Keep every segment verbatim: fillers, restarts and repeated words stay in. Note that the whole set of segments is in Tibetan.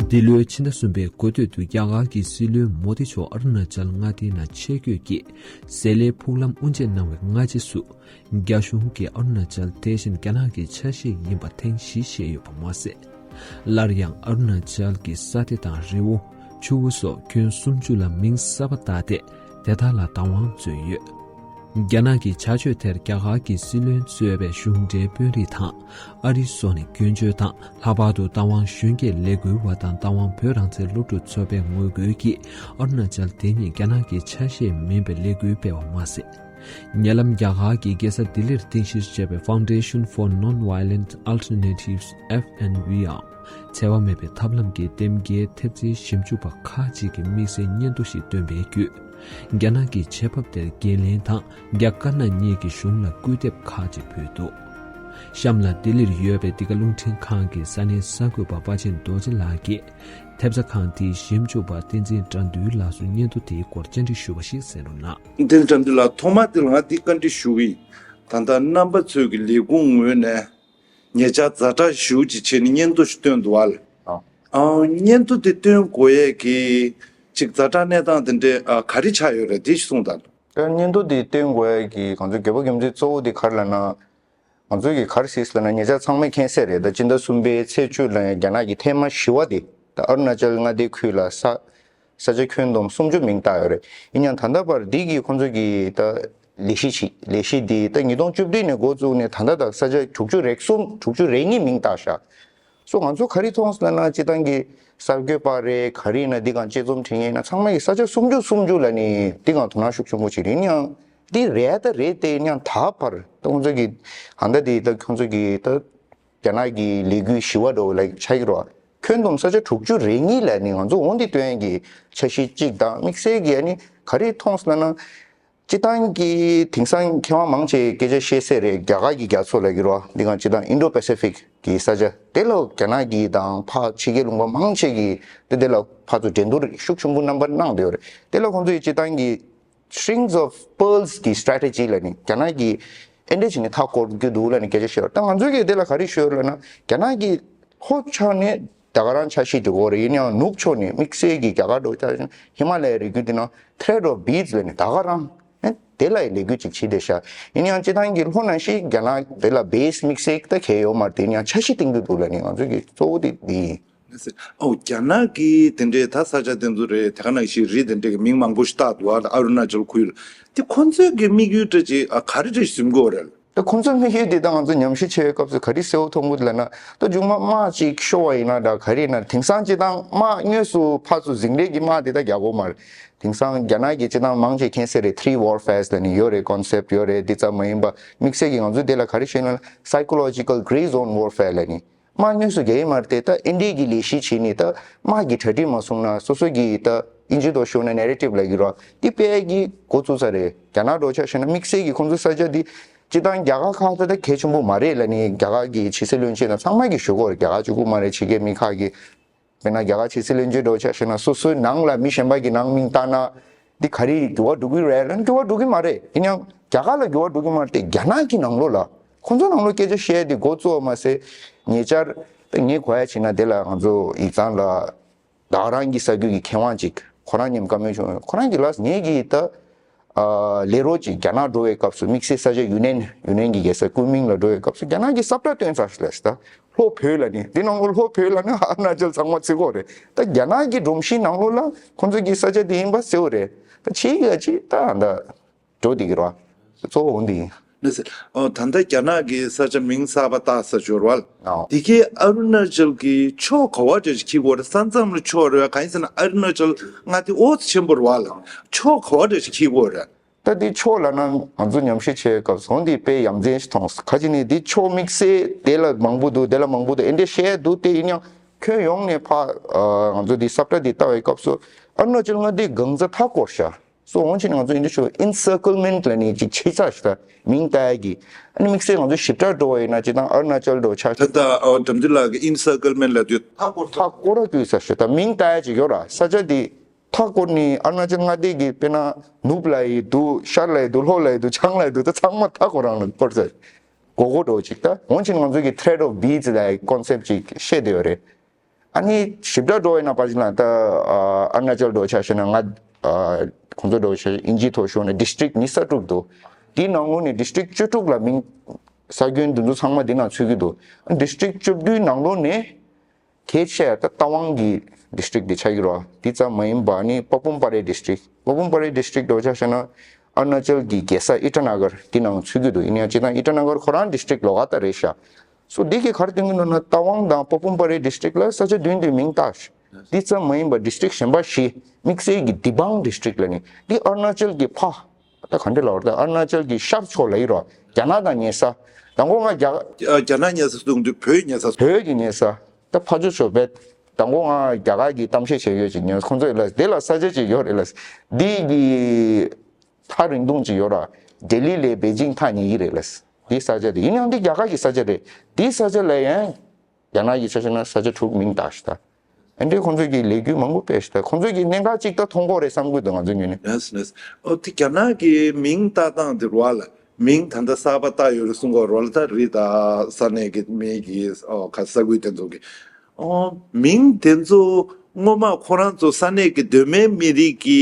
འདི་ལོའི་ཕྱི་ཟླ་གསུམ་པའི་འགོ་སྟོད་དུ་རྒྱ་གར་གྱི་སྲིད་བློན་མོ་དི་མཆོག་ཨ་རུ་ན་ཅལ་མངའ་སྡེའི་ནང་ཆེད་བསྐྱོད་ཀྱིས་ཟེར་ལྷའི་ཕུག་ལམ་དབུ་འབྱེད་གནང་བའི་སྔ་རྗེས་སུ། རྒྱ་གཞུང་གིས་ཨ་རུ་ན་ཅལ་དེ་བཞིན་རྒྱ་ནག་གི་ཆ་ཤས་ཡིན་པ་ཐེངས་བཞི་བཤད་ཡོད་པ་མ་ཟད། སླར་ཡང་ཨ་རུ་ན་ཅལ་གྱི་ས་སྡེ་དང་རི་བོ། ཆུ་བོ་སོགས་ཁྱོན་སུམ་ཅུ་ལ་མིང་གསར་པ་བཏགས་ཏེ་དེ་དག་ལ་བདག་དབང་བརྩོན་ཡོད། རྒྱ་ནག་གི་བྱ་སྤྱོད་དེར་རྒྱ་གར་གྱི་སྲིད་བློན་གཙོས་པའི་གཞུང་འབྲེལ་དཔོན་རིགས་དང་ཨ་རི་སོགས་ནས་སྐྱོན་བརྗོད་དང་། ལྷག་པར་དུ་རྟ་དབང་གཞོན་སྐྱེས་ལས་འགུལ་བ་དང་རྟ་དབང་བོད་རང་བཙན་སློབ་ཕྲུག་ཚོགས་པའི་ངོ་རྒོལ་གྱིས་ཨ་རུ་ན་ཅལ་དེ་ཉིད་རྒྱ་ནག་གི་ཆ་ཤས་མིན་པའི་ལས་འགུལ་སྤེལ་བ་མ་ཟད། ཉེ་ལམ་རྒྱ་གར་གྱི་རྒྱལ་ས་ལྡི་ལིར་རྟེན་གཞིར་བྱས་པའི་Foundation for Non-Violent Alternatives F N V འམ་འཚེ་བ་མེད་པའི་ཐབས་ལམ་གྱི་གཏན་འཁེལ་ཐེབས་རྩའི་ཞིབ་འཇུག་པ་ཁག་ཅིག་གིས་དམིགས་བསལ་སྙན་ཐོ་ཞིག་བཏོན་པའི་བརྒྱུད། རྒྱ་ནག་གི་བྱེད་བབ་དེར་འགན་ལེན་དང་རྒྱ་དཀར་ནག་གཉིས་ཀྱི་གཞུང་ལ་སྐུལ་འདེབས་ཁག་ཅིག་ཕུལ་འདུག་གཤམ་ལ་ལྡི་ལིར་ཡོད་པའི་འདི་ག་རླུང་འཕྲིན་ཁང་གི་ས་གནས་གསར་འགོད་པ་དཔའ་ཆེན་རྡོ་རྗེ་ལགས་ཀྱིས། ཐེབས་རྩ་ཁང་དེའི་ཞིབ་འཇུག་པ་བསྟན་འཛིན་དགྲ་འདུལ་ལགས་སུ་སྙན་ཐོ་དེའི་སྐོར་བཅར་འདྲི་ཞུས་པ་ཞིག་གསན་རོགས་གནང་། བསྟན་འཛིན་དགྲ་འདུལ་ལགས། ཐོག་མར་དེ་ལ་ང་འདི་བཀའ་འདྲི་ཞུ་གི་ཡིན། ད་ལྟ་རྣམ་པ་ཚོས་ཀྱི་ལས་ཁུངས་ངོས་ནས་ཉེ་ཆར་ཛ་དྲག་ཞེ་པོ་ཅིག་བྱས་ནས་སྙན་ཐོ་ཞིག་བཏོན་འདུག་བ་ལ། ཨ། ཨ། སྙན་ཐོ་དེ་བཏོན་དགོས་ཡས་ཀྱི་ཅིག་ཛ་དྲག་གནས་སྟངས་དེ་འདྲས་ཨ་ག་རེ་ཆགས་ཡོད་རེད། དེ་ཞིག་གསུངས་དང་། ད་སྙན་ཐོ་དེ་བཏོན་དགོས་ཡས་ཀྱི་ང་ཚོའི་དགོས་པ་རྒྱུ་མཚན་གཙོ་བོ་དེ་ག་རེ་ལབ་ན། ང་ཚོས་ཀྱི་ག་རེ་ཟེར་ལབ་ན་ཉེ་ཆར་ཚང་མས་མཁྱེན་གསལ་རེད། ད་སྤྱི་ཟླ་གསུམ་པའི་ཚེས་བཅུ་ལ་རྒྱ་ནག་གི་ཐེངས་མ་བཞི་བ་དེ་ད་ཨ་རུ་ན་ཅལ་མངའ་སྡེའི་ཁུལ་ལ་ས་ས་ཆ་ཁྱོན་བསྡོམས་སུམ་ཅུ་མིང་བཏགས་ཡོད་རེད། ཡིན་ཡང་ད་ལྟ་བར་འདི་གི་ཁོང་ཚོ་གི་ད་ལས་གཞི་ཅིག་ལས་གཞི་འདི་ད་ཉིས་སྟོང་བཅུ་བདུན་ནས་འགོ་བཙུགས་ནས་ད་ལྟ་དག་ས་ཆ་དྲུག་ཅུ་རེ་གསུམ་དྲུག་ཅུ་རེ་གཉིས་མིང་བཏགས་ཤག་སོ་ང་ཚོ་ག་རེ་མཐོང་སོང་ལབ་ན་སྤྱི་བཏང་གི་གསར་འགོད་པ་རེད། ག་རེ་ཡིན་ན་འདི་གང་དཔྱད་རྩོམ་བྲིས་མཁན་ཡིན་ན་ཚང་མ་གི་ས་ཆ་སུམ་ཅུ་སུམ་ཅུ་ལབ་ནས་འདི་གང་དོ་སྣང་ཤུགས་ཆེན་པོ་བྱེད་རེད། ཡིན་ཡང་འདི་རེད་ད་རེད་དེ་ཡིན་ཡང་ད་བར་ད་ཁོང་ཚོ་གི་ཧ་ད་འདི་ད་ཁོང་ཚོ་གི་ད་རྒྱ་ནག་གི་ལས་འགུལ་བཞི་བ་འགྲོ་ལ་ཆགས་ཀྱི་རེད་བ། ཁྱོན་བསྡོམས་ས་ཆ་དྲུག་ཅུ་རེ་གཉིས་ལབ་ནས་ང་ཚོ་འོང་འདི་སྟོན་གྱི་འཆར་གཞི་གཅིག་དང་དམིགས་བསལ་གྱི་ཨ་ནི་ག་རེ་མཐོང་སོང་ལབ་ན། སྤྱི་བཏང་གི་དེང་སང་མཁས་དབང་མང་ཆེ་སྐད་ཆ་བཤད་སྲོལ་རེད། རྒྱ་གར་གྱི་རྒྱ་མཚོ་ལབ་ཀྱི་རེད་བ། འདི་གང་སྤྱི་བཏང་Indo-Pacific གི་ས་ཆ་དེ་ལ་རྒྱ་ནག་གི་དང་ཕར་ཕྱི་རྒྱལ་ལུང་པ་མང་ཆེ་གི་དེ་དེ་ལ་ཕར་ཚུར་འགྲན་བསྡུར་ཤུགས་ཆེན་པོ་རྣམ་པ་གནང་བསྡད་ཡོད་རེད། དེ་ལ་ཁོང་ཚོ་ཡི་སྤྱི་བཏང་གི་Strings of Pearls གི་strategy ལབ་ནི་རྒྱ་ནག་གི་ཨེ་འདྲས་བྱས་ནས་མཐའ་བསྐོར་རྒྱུ་འདུག་ལབ་ནི་སྐད་ཆ་བཤད་ཡོད་རེད། ད་ང་ཚོའི་གི་དེ་ལ་ག་རེ་ཤོད་ལབ་ན་རྒྱ་ནག་གི་ལྷོ་ཕྱོགས་ནས་ད་ག་རང་འཆར་གཞི་འགྲོ་གི་རེད། ཡིན་ཡང་ནུབ་ཕྱོགས་ནས་དམིགས་བསལ་གྱི་རྒྱ་གར་འགྲོ་ཆ་ཧི་མ་ལ་ཡའི་རི་རྒྱུད་དེ་ན་Threat of Beads ལབ་ནས་ད་ག་རང་ཨེ་དེ་ལ་ཡི་ལས་འགུལ་ཅིག་བྱེད་བསྡད་ཤག་ཡིན་ཡང་སྤྱི་བཏང་གི་ལྷོ་ནང་བཞིན་རྒྱ་ནག་དེ་ལ་base དམིགས་བསལ་ད་གལ་ཡོད་མ་རེད། དེ་ཡིན་ཡང་འཆར་གཞི་བཏིང་གི་འདུག་ལབ་ནས་ང་ཚོའི་གི་གཙོ་བོ་དེ་འདི་ཡིན། ཨོ་རྒྱ་ནག་གི་དེ་འདྲའི་ད་ས་ཆ་དེ་ཚོ་རེད། དེ་ག་ནང་བཞིན་རི་དེ་འདྲའི་གི་མིང་མང་པོ་ཞིག་བཏགས་འདུག་ཨ་ཨ་རུ་ན་ཅལ་ཁུལ་དེ་ཁོ་ཚོའི་གི་དམིགས་ཡུལ་འདྲ་ཅིག་ཨ་ག་རེ་འདྲ་ཞིག་འཛིན་གྱི་ཡོད་རེད། ད་ཁོང་ཚོའི་དམིགས་ཡུལ་འདི་ད་ང་ཚོ་ཉམས་ཞིབ་བྱེད་པའི་སྐབས་སུ་ག་རེ་གསལ་པོ་མཐོང་གི་འདུག་ལབ་ན། ད་མཇུག་མ་དམག་ཅིག་ཤོར་བ་ཡིན་ན་འདྲ་ག་རེ་ཡིན་ན་དེང་སང་སྤྱི་བཏང་དམག་དངོས་སུ་ཕར་ཚུར་འཛིང་རེས་ཀྱི་དམག་འདི་ད་རྒྱག་གི་མ་རེད། དེང་སང་རྒྱ་ནག་གི་སྤྱི་བཏང་མང་ཆེ་མཁྱེན་གསལ་རེད། Three warfares ལབ་ནི་ཡོད་རེད། Concept ཡོད་རེད། འདི་ཙམ་མ་ཡིན་པ་དམིགས་བསལ་གྱི་ང་ཚོ་འདི་ལ་ག་རེ་ཤེས་ན་Psychological Grey Zone Warfare ལབ་ནི། དམག་དངོས་སུ་རྒྱག་གི་མ་རེད་དེ། ད་ཨེ་འདྲས་ཀྱི་ལས་གཞི་བྱས་ནི་ད་དམག་གི་གྲ་སྒྲིག་མ་སོང་ན་སོ་སོ་གི་ད་ཨིན་ཇི་ཐོག་ཞུ་ན་narrative ལབ་ཀྱི་རེད། འདི་སྤེལ་གྱི་འགོ་བཙུགས་ཚར་རེད། རྒྱ་ནག་འགྲོ་ཆ་བཞག་ན་དམིགས་བསལ་གྱི་ཁོང་ཚོ་ས་ཆ་འདི་སྤྱི་བཏང་རྒྱ་གར་ཁག་ད་ད་གལ་ཆེན་པོ་མ་རེད་ལབ་ནི་རྒྱ་གར་གྱི་ཕྱི་སྲིད་བློན་ཆེན་དང་ཚང་མ་གིས་ཞུ་གི་ཡོད་རེད། རྒྱ་གར་གཅིག་པུ་མ་རེད། ཕྱི་རྒྱལ་མི་ཁག་གི་དཔེར་ན་རྒྱ་གར་ཕྱི་སྲིད་བློན་ཆེན་འགྲོ་ཆ་བཞག་ན་སོ་སོའི་ནང་ལ་མི་གཞན་པ་གི་ནང་མིང་བཏགས་ན་འདི་ག་རེ་འགྱུར་བ་འགྲོ་གི་རེད་ལབ་ན་འགྱུར་བ་འགྲོ་གི་མ་རེད། ཡིན་ཡང་རྒྱ་གར་ལ་འགྱུར་བ་འགྲོ་གི་མ་རེད་དེ། རྒྱ་ནག་གི་ནང་ལོགས་ལ་ཁོང་ཚོ་ནང་ལོགས་སྐད་ཆ་བཤད་དེ་འགོ་བཙུགས་པ་མ་ཟད། ཉེ་ཆར་ད་ངས་གོ་ཡ་བྱས་ན་དེ་ལ་ང་ཚོ་ཡིག་ཚང་ལ་ད་ག་རང་གི་ས་ཁུལ་གྱི་མཁས་དབང་ཅིག་ཁོ་རང་མཉམ་བཀའ་མོལ་བྱུང་། ཁོ་རང་གིས་ལབ་ངེད་ཀྱིས་ད་ཨ་ལས་རོགས་ཅིག་རྒྱ་ནག་འགྲོ་བའི་སྐབས་སུ་དམིགས་བསལ་ས་ཆ་ཡུན་ནན་ཡུན་ནན་གྱི་རྒྱལ་ས་ཀུན་མིང་ལ་འགྲོ་བའི་སྐབས་སུ་རྒྱ་ནག་གི་ས་བཀྲ་སྟོན་ཚར་ཞིག་ལ་ཞིག་ད་ལྷོ་བོད་ལ་ནི་འདི་ནང་ལོ་ལྷོ་བོད་ལ་ནི་ཨ་རུ་ན་ཅལ་ཚང་མ་བརྩི་གི་རེད། ད་རྒྱ་ནག་གི་སྒྲོམ་གཞིའི་ནང་ལོགས་ལ་ཁོང་ཚོ་གི་ས་ཆ་དེ་ཡིན་པ་གསལ་བོ་རེད། ད་ཕྱིའི་ག་ཅིག་ད་ད་འགྲོ་བསྡད་ཀྱི་རེད་བ། གཙོ་བོ་འོང་འདི་ཡིན། ལགས་སེ། ཨོ་ད་ལྟ་རྒྱ་ནག་གི་ས་ཆ་མིང་གསར་པ་བཏགས་ས་འབྱོར་བ་ལ། ཨོ། དེ་གའི་ཨ་རུ་ན་ཅལ་གྱི་ཕྱོགས་ག་བ་འདྲ་ཞིག་འཁྱེར་དགོས་རེད། ས་མཚམས་ལ་ཕྱོགས་རེད་བ། གང་ཡིན་ཟེར་ན་ཨ་རུ་ན་ཅལ་མངའ་སྡེ་ཨོ་ཙམ་ཆེན་པོ་རེད་བ་ལ། ཕྱོགས་ག་བ་འདྲ་ཞིག་འཁྱེར་དགོས་རེད། ད་འདི་ཕྱོགས་ལབ་ན་ང་ཚོ་ཉམས་ཞིབ་བྱེད་སྐབས་སུ་འདི་དཔེ་ཡ་མཚན་ཞིག་མཐོང་སོང་། ག་ཅི་ནས་འདི་ཕྱོགས་དམིགས་བསལ་དེ་ལ་མང་པོ་འདུག་དེ་ལ་མང་པོ་འདུག་ཨེ་འདྲ་བཤད་འདུག་དེ་ཡིན་ཡང་ཁྱོན་ཡོངས་ནས་ཕ་ཨ་ང་ཚོ་འདི་ས་བཀྲ་འདི་ལྟ་བའི་སྐབས་སུ་ཨ་རུ་ན་ཅལ་མངའ་སྡེ་གང་ས་མཐའ་བསྐོར་ཤག་སོ་འོང་ཕྱིན་ང་ཚོ་ཨིན་ཇི་ཞུ་ཨིན་སར་ཀལ་མེན་ཊི་ལབ་ནས་ཅིག་བྱས་ཚར་ཞིག་ད་མིང་བཏགས་ཡ་གི། ཨ་ནི་དམིགས་བསལ་ང་ཚོ་ཞིབ་ཕྲ་འགྲོ་བ་ཡིན་ན་སྤྱིར་བཏང་ཨ་རུ་ན་ཅལ་འགྲོ་ཆ་ད་ལྟ་ཨོ་དམ་ཚིག་ལགས་ཀྱི་ཨིན་སར་ཀལ་མེན་ཊི་ལབ་དུས་མཐའ་སྐོར་མཐའ་སྐོར་ར་བརྒྱུད་ཚར་ཞིག་ད་མིང་བཏགས་ཡ་ཅིག་ཡོད་ར། ས་ཆ་འདི་མཐའ་སྐོར་ནི་ཨ་རུ་ན་ཅལ་མངའ་སྡེ་གི་དཔེར་ན་ནུབ་ལ་ཡི་འདུག་ཤར་ལ་ཡི་འདུག་ལྷོ་ལ་ཡི་འདུག་བྱང་ལ་ཡི་འདུག་ད་ཚང་མ་མཐའ་སྐོར་རང་ལ་སྐོར་ཚར། སྒོར་སྒོར་འགྲོ་ཅིག་ད་འོང་ཕྱིན་ང་ཚོ་གི་threat of beads ལབ་ཡ་ཀོན་སེབ་ཅིག་བཤད་བསྡད་ཡོད་རེད། ཨ་ནི་ཞིབ་ཕྲ་འགྲོ་ཡིན་ན་པ་ཅིག་ལ་ད་ཨ་ཨ་རུ་ན་ཅལ་འགྲོ་ཆ་ཤེ་ན་ང་ཨ་ཁོང་ཚོ་འགྲོ་ཆ་ཨིན་ཇི་ཐོག་ཤོ་ན་ཌིསི་ཊྲིཀ་ཉི་ཤུ་རྩ་དྲུག་འདུག་དེའི་ནང་ལོགས་ནས་ཌིསི་ཊྲིཀ་བཅུ་དྲུག་ལ་མིང་ས་ཁྱོན་འདི་ཚོ་ཚང་མ་འདི་ནང་ཚུད་ཀྱི་འདུག་ཌིསི་ཊྲིཀ་བཅུ་བདུན་ནང་ལོགས་ནས་གལ་ཆེ་ད་རྟ་དབང་གི་ཌིསི་ཊྲིཀ་འདི་ཆགས་ཀྱི་རོ། འདི་ཙམ་མ་ཡིན་པ་ནི་པ་པུམ་པ་རེ་ཌིསི་ཊྲིཀ་པ་པུམ་པ་རེ་ཌིསི་ཊྲིཀ་འགྲོ་ཆ་ཤེ་ན་ཨ་རུ་ན་ཅལ་གྱི་རྒྱལ་ས་ཨི་ཊ་ན་གར་འདི་ནང་ཚུད་ཀྱི་འདུག་ཡིན་ཡང་སྤྱིར་བཏང་ཨི་ཊ་ན་གར་ཁོ་རང་ཌིསི་ཊྲིཀ་ལོགས་ཀ་ད་རེད་ཤག་སོ་འདི་གིས་ག་རེ་སྟོན་གྱི་འདུག་ན་རྟ་དབང་དང་པ་པུམ་པ་རེ་ཌིསི་ཊྲིཀ་ལ་ས་ཆ་བདུན་དེ་མིང་བཏགས་ཤག་འདི་ཙམ་མ་ཡིན་པ་ཌིསི་ཊྲིཀ་གཞན་པ་བཞི་དམིགས་བསལ་གྱི་འདི་བང་ཌིསི་ཊྲིཀ་ལ་ནི་འདི་ཨ་རུ་ན་ཅལ་གྱི་ཕ་ད་ག་འདྲ་ལབ་ར་ད་ཨ་རུ་ན་ཅལ་གྱི་ཤར་ཕྱོགས་ལ་ཡིན་རོ། རྒྱ་ནག་དང་ཉེ་ས། དང་པོ་ང་རྒྱ་ཨ་རྒྱ་ནག་ཉེ་ས་གསུངས་དུས་བོད་ཉེ་ས། བོད་ཀྱི་ཉེ་ས། ད་ཕ་ཇོ་ཤོ་བེད། དང་པོ་ང་རྒྱ་གར་གྱི་གཏམ་བཤད་བྱེད་ཡོད་ཅིག་ཉོན་ཁོང་ཚོས་ལ་དེ་ལ་ས་ཆ་ཅིག་ཡོད་རེད་ལ། འདི་གི་ཐག་རིང་ཐུང་ཅིག་ཡོད་ར། ལྡི་ལི་ལས་པེ་ཅིང་ཐག་ཉེ་གི་རེད་ལ། འདི་ས་ཆ་དེ་ཡིན་ཡང་འདི་རྒྱ་གར་གྱི་ས་ཆ་རེད། འདི་ས་ཆ་ལ་ཡང་རྒྱ་ནག་གི་ཆ་བཞག་ན་ས་ཆ་དྲུག་མིང་བཏགས་ཤག་ད། ཨ་འདྲས་ཁོང་ཚོས་ཀྱི་ལས་འགུལ་མང་པོ་སྤེལ་ཤག་ད་ཁོང་ཚོས་ཀྱི་གནད་འགག་ཅིག་ད་མཐོང་གོ་རེད་བསམ་གི་འདུག་ང་ཚོའི་ངོས་ནས། ལགས་ལགས། ཨོ་དེ་རྒྱ་ནག་གི་མིང་བཏགས་སྟངས་དེ་རུ་བ་ལ་མིང་ད་ལྟ་གསར་པ་བཏགས་ཡོད་རེད་གསུང་གོ་རུ་བ་ལ་ད་རི་ད་ས་གནས་ཀྱི་མི་གི་ཨོ་ཁ་ས་ཁུལ་དེ་ཚོ་གི་ཨོ་མིང་དེ་ཚོ་སྔོན་མ་ཁོ་རང་ཚོ་ས་གནས་ཀྱི་གདོད་མའི་མི་རིགས་ཀྱི་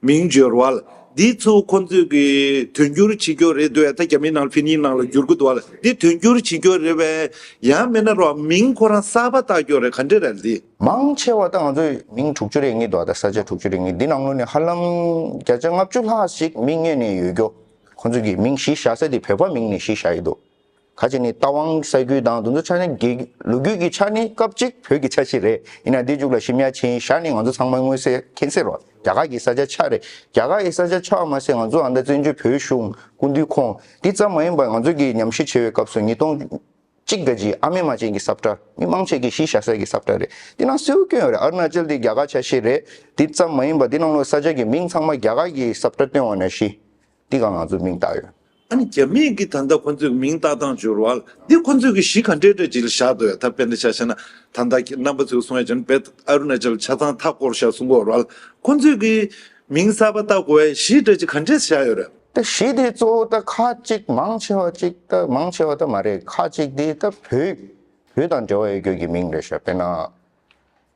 མིང་བརྗོད་རུ་བ་ལ། འདི་ཚོ་ཁོ་ཚོས་ཀྱི་དོན་འགྱུར་བྱེད་རྒྱུ་རེད་འདུག་ད་རྒྱ་མིའི་ནང་ཕིན་ཡིག་ནང་ལ་བསྒྱུར་གི་འདུག་བ་ལ། འདི་དོན་འགྱུར་བྱེད་རྒྱུ་རེད་པས། ཡང་མིན་ན་རོ་མིང་ཁོ་རང་གསར་པ་བཏགས་རྒྱུ་རེད་ག་འདྲ་རེད་འདི། མང་ཆེ་བ་ད་ང་ཚོས་མིང་དྲུག་ཅུ་རེ་གཉིས་འདུག་ད་ས་ཆ་དྲུག་ཅུ་རེ་གཉིས་འདི་ནང་ལོགས་ནས་ཧ་ལམ་བརྒྱ་ཆ་ལྔ་བཅུ་ལྷག་ཞིག་མིང་ངོས་ནས་ཡོད་རྒྱུ། ཁོ་ཚོས་ཀྱི་མིང་གཞི་བཞག་ས་དེ་བོད་པ་མིང་ནས་གཞི་བཞག་ཡོད་འདུག་ཁ་ཅིག་ནི་རྟ་དབང་ས་ཁུལ་དང་དེ་ཚོ་ཆ་ནས་རྒྱལ་ལོ་རྒྱུས་ཀྱི་ཆ་ནས་སྐབས་གཅིག་བོད་ཀྱི་ཆ་ཤས་རེད། ཡིན་ན་འདི་མཇུག་ལ་ཞི་མྱ་ཆིང་ཞ་ནི་ང་ཚོ་ཚང་མ་མངོན་གསལ་མཁྱེན་གསལ་རོ། རྒྱ་གར་གྱི་ས་ཆ་ཆ་རེད། རྒྱ་གར་གྱི་ས་ཆ་ཆ་བ་མ་ཟད་ང་ཚོ་ཨ་མདའ་བཙན་བྱོལ་བོད་གཞུང་སྐུ་མདུན་ཁོང་འདི་ཙམ་མ་ཡིན་པར་ང་ཚོ་གི་ཉམས་ཞིབ་བྱེད་པའི་སྐབས་སུ་ཉིས་སྟོང་གཅིག་ག་ཅི་ཨ་མེ་མ་ཅན་གྱི་ས་བཀྲ་མི་མང་ཆེ་གི་གཞི་བཞག་ས་གི་ས་བཀྲ་རེད། འདི་ནང་གསལ་པོ་བསྐྱོན་ཡོད་རེད། ཨ་རུ་ན་ཅལ་འདི་རྒྱ་གར་ཆ་ཤས་རེད། འདི་ཙམ་མ་ཡིན་པར་འདི་ནང་ལོགས་ས་ཆ་གི་མིང་ཚང་མ་རྒྱ་གར་གྱི་ས་བཀྲ་བཏོན་པ་ནང་བཞིན། འདི་ག་ང་ཚོས་མིང་བཏགས་ཡོད། ཨ་ནི་རྒྱ་མིས་ཀྱི་ད་ལྟ་ཁོ་ཚོས་མིང་བཏགས་སྟངས་བརྗོད་རོགས་ལ་འདི་ཁོ་ཚོས་ཀྱི་གཞི་ག་འདྲའི་འདྲ་ཅིག་ལ་བཞག་འདུག་ཡ། ད་དཔེར་ན་ཆ་བཞག་ན་ད་ལྟ་རྣམ་པ་ཚོས་གསུང་ཡ་བྱས་ན་བེད་ཨ་རུ་ན་ཅལ་ཆ་ཚང་མཐའ་བསྐོར་བཞག་གསུང་གི་ཡོད་རོགས་ལ་ཁོ་ཚོས་ཀྱི་མིང་གསར་པ་བཏགས་དགོས་པའི་གཞི་འདྲ་ཅིག་ག་འདྲས་བཞག་ཡོད་རེད། ད་གཞི་དེ་གཙོ་བོ་ད་ཁ་ཅིག་མང་ཆེ་བ་ཅིག་ད་མང་ཆེ་བ་ད་མ་རེད། ཁ་ཅིག་དེ་ད་བོད་བོད་དང་འབྲེལ་བ་ཡོད་རྒྱུ་གི་མིང་རེད་ཤག་དཔེར་ན།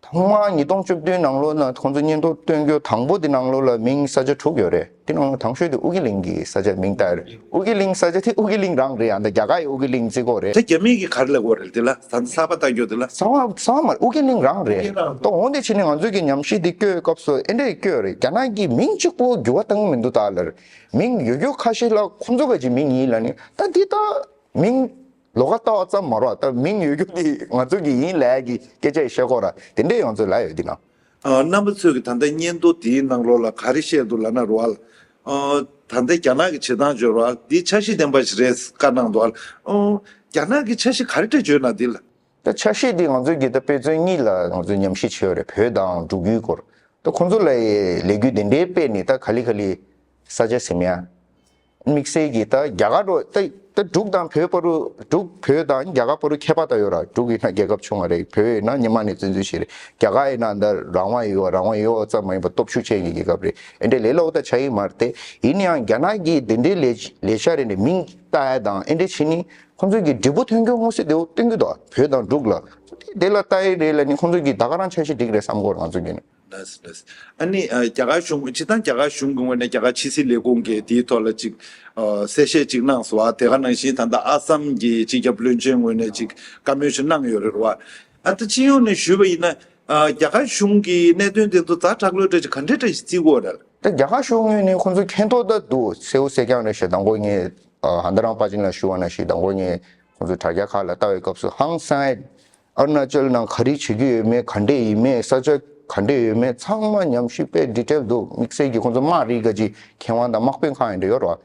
ཐོག་མར་ཉིས་སྟོང་བཅུ་བདུན་ནང་ལོགས་ན་ཁོང་ཚོ་སྙན་ཐོ་སྟོན་རྒྱུ་དང་པོ་དེ་ནང་ལོགས་ལ་མིང་ས་ཆ་དྲུག་ཡོད་རེད། དེ་ནང་ལོགས་དང་ཤོས་དེ་ཨོ་རྒྱན་གླིང་གི་ས་ཆ་མིང་བཏགས་རེད། ཨོ་རྒྱན་གླིང་ས་ཆ་དེ་ཨོ་རྒྱན་གླིང་རང་རེད། ཨ་ད་རྒྱ་གར་ཡི་ཨོ་རྒྱན་གླིང་བརྩི་གོ་རེད། ད་རྒྱ་མིས་ཀྱི་ག་རེ་ལབ་གོ་རེད་དེ་ལ་ས་གསར་པ་བཏགས་རྒྱུ་དེ་ལ། གསར་པ་གསར་པ་མ་རེད། ཨོ་རྒྱན་གླིང་རང་རེད། ཨོ་རྒྱན་རང་རེད། ད་འོ་འདི་བྱས་ནས་ང་ཚོས་ཀྱི་ཉམས་ཞིབ་འདི་བཀོད་སྐབས་སུ་ཨེ་འདྲས་བཀོད་རེད། རྒྱ་ནག་གི་མིང་གཅིག་པོ་འགྱུར་བ་བཏང་གི་མི་འདུག་ད་ལར་མིང་ཡོད་རྒྱུ་ཁ་ཤས་ལ་ཁོང་ཚོ་ག་ཅིག་མིང་ཡིན་ལ་ནི་ད་འདི་ད། མིང་ལོགས་ཀ་ལྟ་བ་ཙམ་མ་རེད་པ། ད་མིང་ཡོད་རྒྱུ་དེ་ང་ཚོ་གི་ཡིན་ལབ་ཀྱི་སྐད་ཆ་ཡི་བཤད་ཁོ་ར་དེ་འདྲས་ཡོང་ཚོད་ལ་ཡོད་འདི་ན། ཨ་རྣམ་པ་ཚོས་ཀྱི་ད་ལྟ་སྙན་ཐོ་དེའི་ནང་ལོགས་ལ་ག་རེ་བཤད་འདུག་ལབ་ན་རོ་ཨ། ཨ་ད་ལྟ་རྒྱ་ནག་གི་བྱེད་སྟངས་བརྗོད་རོ་ཨ་འདི་འཆར་གཞི་ལྡན་པ་ཞིག་རེད་བཀའ་གནང་འདུག་ཨ། ཨོ་རྒྱ་ནག་གི་འཆར་གཞི་ག་རེ་འདྲ་བརྗོད་ན་འདི་ལ། ད་འཆར་གཞི་འདི་ང་ཚོས་ཀྱི་ད་དཔེ་མཚོན་གཉིས་ལ་ང་ཚོས་ཉམས་ཞིབ་བྱས་ཡོད་རེད། བོད་དང་འབྲུག་ཡུལ་སྐོར། ད་ཁོང་ཚོ་ལ་ལས་འགུལ་དེ་འདྲའི་སྤེལ་ནས་ད་ག་ལེ་ག་ལེ་ས་ཆ་ཟིན་ཡ། དམིགས་བསལ་གྱིས་ད་རྒྱ་གར་འགྲོ་ད་ད་འབྲུག་དང་བོད་བར་དུ་འབྲུག་བོད་དང་རྒྱ་གར་བར་དུ་ཁྱད་པར་ད་ཡོད་ར། འབྲུག་ཡིན་ན་རྒྱལ་ཁབ་ཆུང་བ་རེད། བོད་ཡིན་ན་སྔོན་མ་ནས་བཙན་འཛུལ་བྱས་རེད། རྒྱ་གར་ཡིན་ན་ད་རང་དབང་ཡོད་རང་དབང་ཡོད་ཙམ་མ་ཡིན་པར་སྟོབས་ཤུགས་ཅན་གྱི་རྒྱལ་ཁབ་རེད། ཨེ་འདྲས་ལས་སླ་པོ་ད་ཆགས་ཀྱི་མ་རེད་དེ། ཡིན་ན་ཡང་རྒྱ་ནག་གིས་དེ་འདྲའི་ལས་ལས་འཆར་རེ་ནས་མིང་བཏགས་ཡ་དང་ཨེ་འདྲས་བྱས་ནས་ཁོང་ཚོས་ཀྱི་འབྲས་བུ་ཐོན་རྒྱུ་མངོན་གསལ་དོད་པོ་སྟོན་གྱི་འདུག་བོད་དང་འབྲུག་ལ་དེ་ལ་ལྟ་ཡི་རེད་ལབ་ནས་ཁོང་ཚོས་ཀྱི་ད་ག་རང་འཆར་གཞི་སྒྲིག་རེད་བསམ་གྱི་ཡོད་རེད་ང་ཚོ་གི་ནས། ལགས་ལགས། ཨ་ནི་ཨ་རྒྱ་གར་གཞུང་སྤྱིར་བཏང་རྒྱ་གར་གཞུང་གི་ངོས་ནས་རྒྱ་གར་ཕྱི་སྲིད་ལས་ཁུངས་ཀྱིས་དེའི་ཐོག་ལ་ཅིག་ཨ་གསལ་བཤད་ཅིག་གནང་སོང་ཨ། དེ་ག་ནང་བཞིན་ད་ལྟ་ཨ་སམ་གྱི་སྤྱི་ཁྱབ་བློན་ཆེན་ངོས་ནས་ཅིག་བཀའ་མོལ་ཞིག་གནང་ཡོད་རེད་བ། ཨ་ད་སྤྱི་ཡོངས་ནས་ཞུས་པ་ཡིན་ན་ཨ་རྒྱ་གར་གཞུང་གིས་གནད་དོན་དེ་ཚོ་ཛ་དྲག་ལོས་འདྲ་ཅིག་ག་འདྲས་འདྲ་ཞིག་བརྩི་གི་ཡོད་རེད། ད་རྒྱ་གར་གཞུང་ངོས་ནས་ཁོང་ཚོ་མཁྱེན་རྟོགས་ད་འདུག་གསལ་པོ་གསལ་རྐྱང་རེད་ཤག་དང་པོ་ངས་ཨ་ཧན་ད་རང་པ་ཅིན་ལ་ཞུ་བ་ནང་བཞིན་དང་པོ་ངས་ཁོང་ཚོ་དྲ་རྒྱ་ཁག་ལ་ལྟ་བའི་སྐབས་སུ་ཧང་སང་ཨེ། ཨ་རུ་ན་ཅལ་ནང་ག་རེ་བྱེད་ཀྱི་ཡོད་མེད་ག་འདྲས་ཡིན་མེད་ས་ཆ་ག་འདྲས་ཡོད་མེད་ཚང་མ་ཉམས་ཞིབ་དཔེ་ཌི་ཊེལ་འདུག་དམིགས་བསལ་གྱིས་ཁོང་ཚོ་དམག་རིགས་ག་ཅིག་མཁས་དབང་དང་དམག་དཔོན་ཁག་ཡིན་འདྲ་ཡོད་རེད་བ།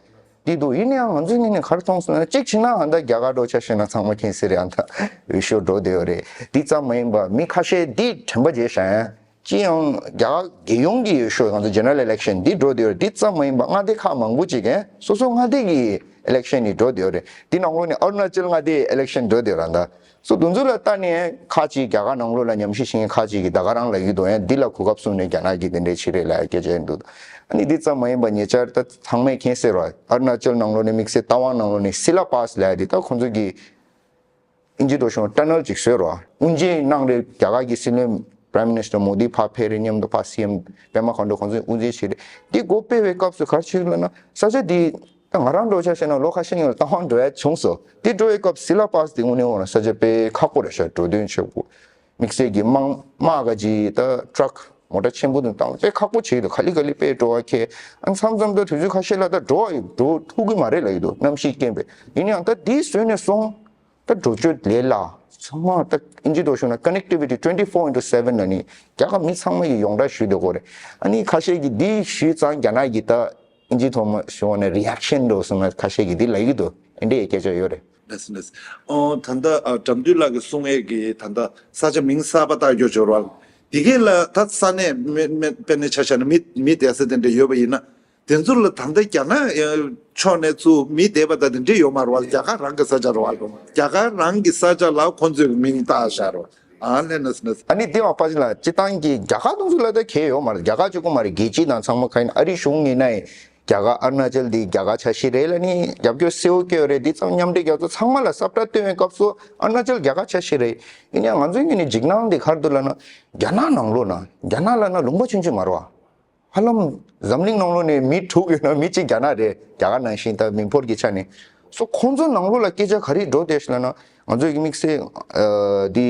འདི་འདུག་ཡིན་ན་ཡང་ང་ཚོའི་ངོས་ནས་ག་རེ་མཐོང་སོང་ན་གཅིག་བྱས་ན་ཨ་ད་རྒྱ་གར་འགྲོ་ཆ་བཞག་ན་ཚང་མ་མཁྱེན་གསལ་རེད། ཨ་ད་འོས་ཤོག་འགྲོ་བསྡད་ཡོད་རེད། འདི་ཙམ་མ་ཡིན་པ་མི་ཁ་ཤས་འདི་དྲན་པ་བརྗེད་བཞག་ཡང་ཅི་ཡང་རྒྱ་གར་རྒྱལ་ཡོངས་ཀྱི་འོས་ཤོག་ང་ཚོ་ཇེ་ནེ་རལ་ཨི་ལེག་ཤན་འདི་འགྲོ་བསྡད་ཡོད་རེད། འདི་ཙམ་མ་ཡིན་པ་མངའ་སྡེ་ཁག་མང་པོ་ཅིག་གིས་སོ་སོ་མངའ་སྡེ་གི་ཨི་ལེག་ཤན་ནི་འགྲོ་བསྡད་ཡོད་རེད། འདི་ནང་ལོགས་ནས་ཨ་རུ་ན་ཅལ་མངའ་སྡེའི་ཨི་ལེག་ཤན་འགྲོ་བསྡད་ཡོད་རེད་ད། སོ་དེ་ཚོ་ལ་ལྟ་ནས་ཁག་ཅིག་རྒྱ་གར་ནང་ལོགས་ལ་ཉམས་ཞིབ་བྱེད་མཁན་ཁག་ཅིག་གིས་ད་ག་རང་ལབ་ཀྱི་འདུག་ཡང་འདི་ལ་གོ་སྐབས་བཟུང་ནས་རྒྱ་ནག་གིས་དེ་འདྲས་བྱེད་རེད་ལབ་སྐད་ཆ་ཡིན་འདུག་ཨ་ནི་འདི་ཙམ་མ་ཡིན་པ་ཉེ་ཆར་ད་ཚང་མས་མཁྱེན་གསལ་རེད། ཨ་རུ་ན་ཅལ་ནང་ལོགས་ནས་དམིགས་བསལ་རྟ་དབང་ནང་ལོགས་ནས་སི་ལ་པཱས་ལབ་ཡ་འདི་ད་ཁོང་ཚོ་གིས་ཨིན་ཇི་ཐོག་ཤོང་ཊ་ནལ་ཅིག་བཟོས་རོགས། དབུ་འབྱེད་གནང་རེད། རྒྱ་གར་གྱི་སྲིད་བློན་Prime Minister Modi ཕར་ཕེབས་རེད། མཉམ་དུ་ཕར་སི་ཨེམ་པད་མ་མཁའ་འགྲོ་ཁོང་ཚོས་དབུ་འབྱེད་བྱས་རེད། འདི་འགོ་སྤེལ་བའི་སྐབས་སུ་ག་རེ་བྱས་ལབ་ན། ས་ཆ་འདི་ད་ང་རང་འདྲ་ཆ་བཤད་ན་ལོ་ཁ་ཤས་སྔོན་ལ་རྟ་དབང་འགྲོ་ཡ་བྱུང་སོང་། འདི་འགྲོ་བའི་སྐབས་སི་ལ་པཱས་འདི་དངོས་གནས་འོ་ན་ས་ཆ་དཔེ་ཁག་པོ་རེད་ཤག་འགྲོ་དོན་ཆེ་པོ། དམིགས་བསལ་གྱི་དམག་དམག་ག་ཅིག་ད་ཊག་མོ་ཊ་ཆེན་པོ་དང་བཏང་དཔེ་ཁག་པོ་བྱེད་འདུག་ག་ལེ་ག་ལེ་དཔེ་འགྲོ་བ་ཁེལ། ཨ་མཚམས་མཚམས་ད་དུས་ཚོད་ཁ་ཤས་ལ་ད་འགྲོ་བ་ཡི་འགྲོ་ཐུབ་ཀྱི་མ་རེད་ལབ་ཀྱི་འདུག་གནམ་གཤིས་རྐྱེན་པས། ཡིན་ཡང་ད་འདི་བཟོས་ནས་སོང་། ད་འགྲོ་སྐྱོད་ལས་སླ། ཚང་མ་ད་ཨིན་ཇི་ཐོག་ཞུ་ན་connectivity twenty four into seven ལ་ནི་རྒྱ་གར་མི་ཚང་མ་གི་ཡོངས་གྲགས་ཞུས་འདུག་གོ་རེད། ཨ་ནི་ཁ་ཤས་ཀྱིས་འདི་ཞུས་ཙང་རྒྱ་ནག་གི་ད་ཨིན་ཇི་ཐོག་མ་ཞུ་བ་ན་རི་ཨེག་ཤན་འགྲོ་སོང་ན་ཁ་ཤས་ཀྱིས་འདི་ལབ་ཀྱི་འདུག་ཨེ་འདྲའི་སྐད་ཆ་ཡོད་རེད། ལགས་སོ་ལགས་སོ། ཨོ་ད་ལྟ་ཨ་དགྲ་འདུལ་ལགས་ཀྱིས་གསུང་ཡས་ཀྱི་ད་ལྟ་ས་ཆ་མིང་གསར་པ་བཏགས་རྒྱུ་སྦྱོར་བ་ལ་དེ་གས་ལ་ད་ས་གནས་མི་མི་དཔེར་ན་ཆ་བཞག་ན་མི་མི་བསྡད་ས་དེ་འདྲ་ཡོད་པ་ཡིན་ན། དེ་ཚོ་ལ་ད་ལྟ་རྒྱ་ནག་ཕྱོགས་ནས་ཚུར་མི་བསྡད་པ་དང་དེ་འདྲས་ཡོད་མ་རེད་བ། རྒྱ་གར་རང་གི་ས་ཆ་རེད་བ། རྒྱ་གར་རང་གི་ས་ཆ་ལ་ཁོང་ཚོས་མིང་བཏགས་བཞག་རེད་བ། ཨ་ལས་ན་ན། ཨ་ནི་དེ་བ་པ་ཅི་ལ་སྤྱི་བཏང་གི་རྒྱ་གར་དེ་ཚོ་ལ་ད་གལ་ཡོད་མ་རེད། རྒྱ་གར་གཅིག་པོ་མ་རེད། རྒྱལ་སྤྱི་དང་ཚང་མ་ག་ཡིན་ཨ་རི་གཞུང་ཡིན་ན་ཡང་རྒྱ་གར་ཨ་རུ་ན་ཅལ་འདི་རྒྱ་གར་ཆ་ཤས་རེད་ལབ་ནི་རྒྱབ་སྐྱོར་གསལ་བོ་སྐྱོན་རེད། འདི་ཚང་མཉམ་འབྲེལ་རྒྱལ་ཚོགས་ཚང་མ་ལ་ས་བཀྲ་སྟོན་པའི་སྐབས་སུ་ཨ་རུ་ན་ཅལ་རྒྱ་གར་ཆ་ཤས་རེད། ཡིན་ཡང་ང་ཚོའི་ངོས་ནས་འཇིགས་སྣང་འདི་ག་རེ་འདུག་ལབ་ན་རྒྱ་ནག་ནང་ལོགས་ན་རྒྱ་ནག་ལབ་ན་ལུང་པ་ཆུང་ཆུང་མ་རེད་བ། ཧ་ལམ་འཛམ་གླིང་ནང་ལོགས་ནས་མི་དྲུག་ཡོད་ན་མི་གཅིག་རྒྱ་ནག་རེད། རྒྱ་གར་ནང་བཞིན་ད་མི་འབོར་གྱི་ཆ་ནས། སོ་ཁོང་ཚོ་ནང་ལོགས་ལ་སྐད་ཆ་ག་རེ་འགྲོ་བསྡད་ཤག་ལབ་ན། ང་ཚོའི་དམིགས་བསལ་ཨ་འདི་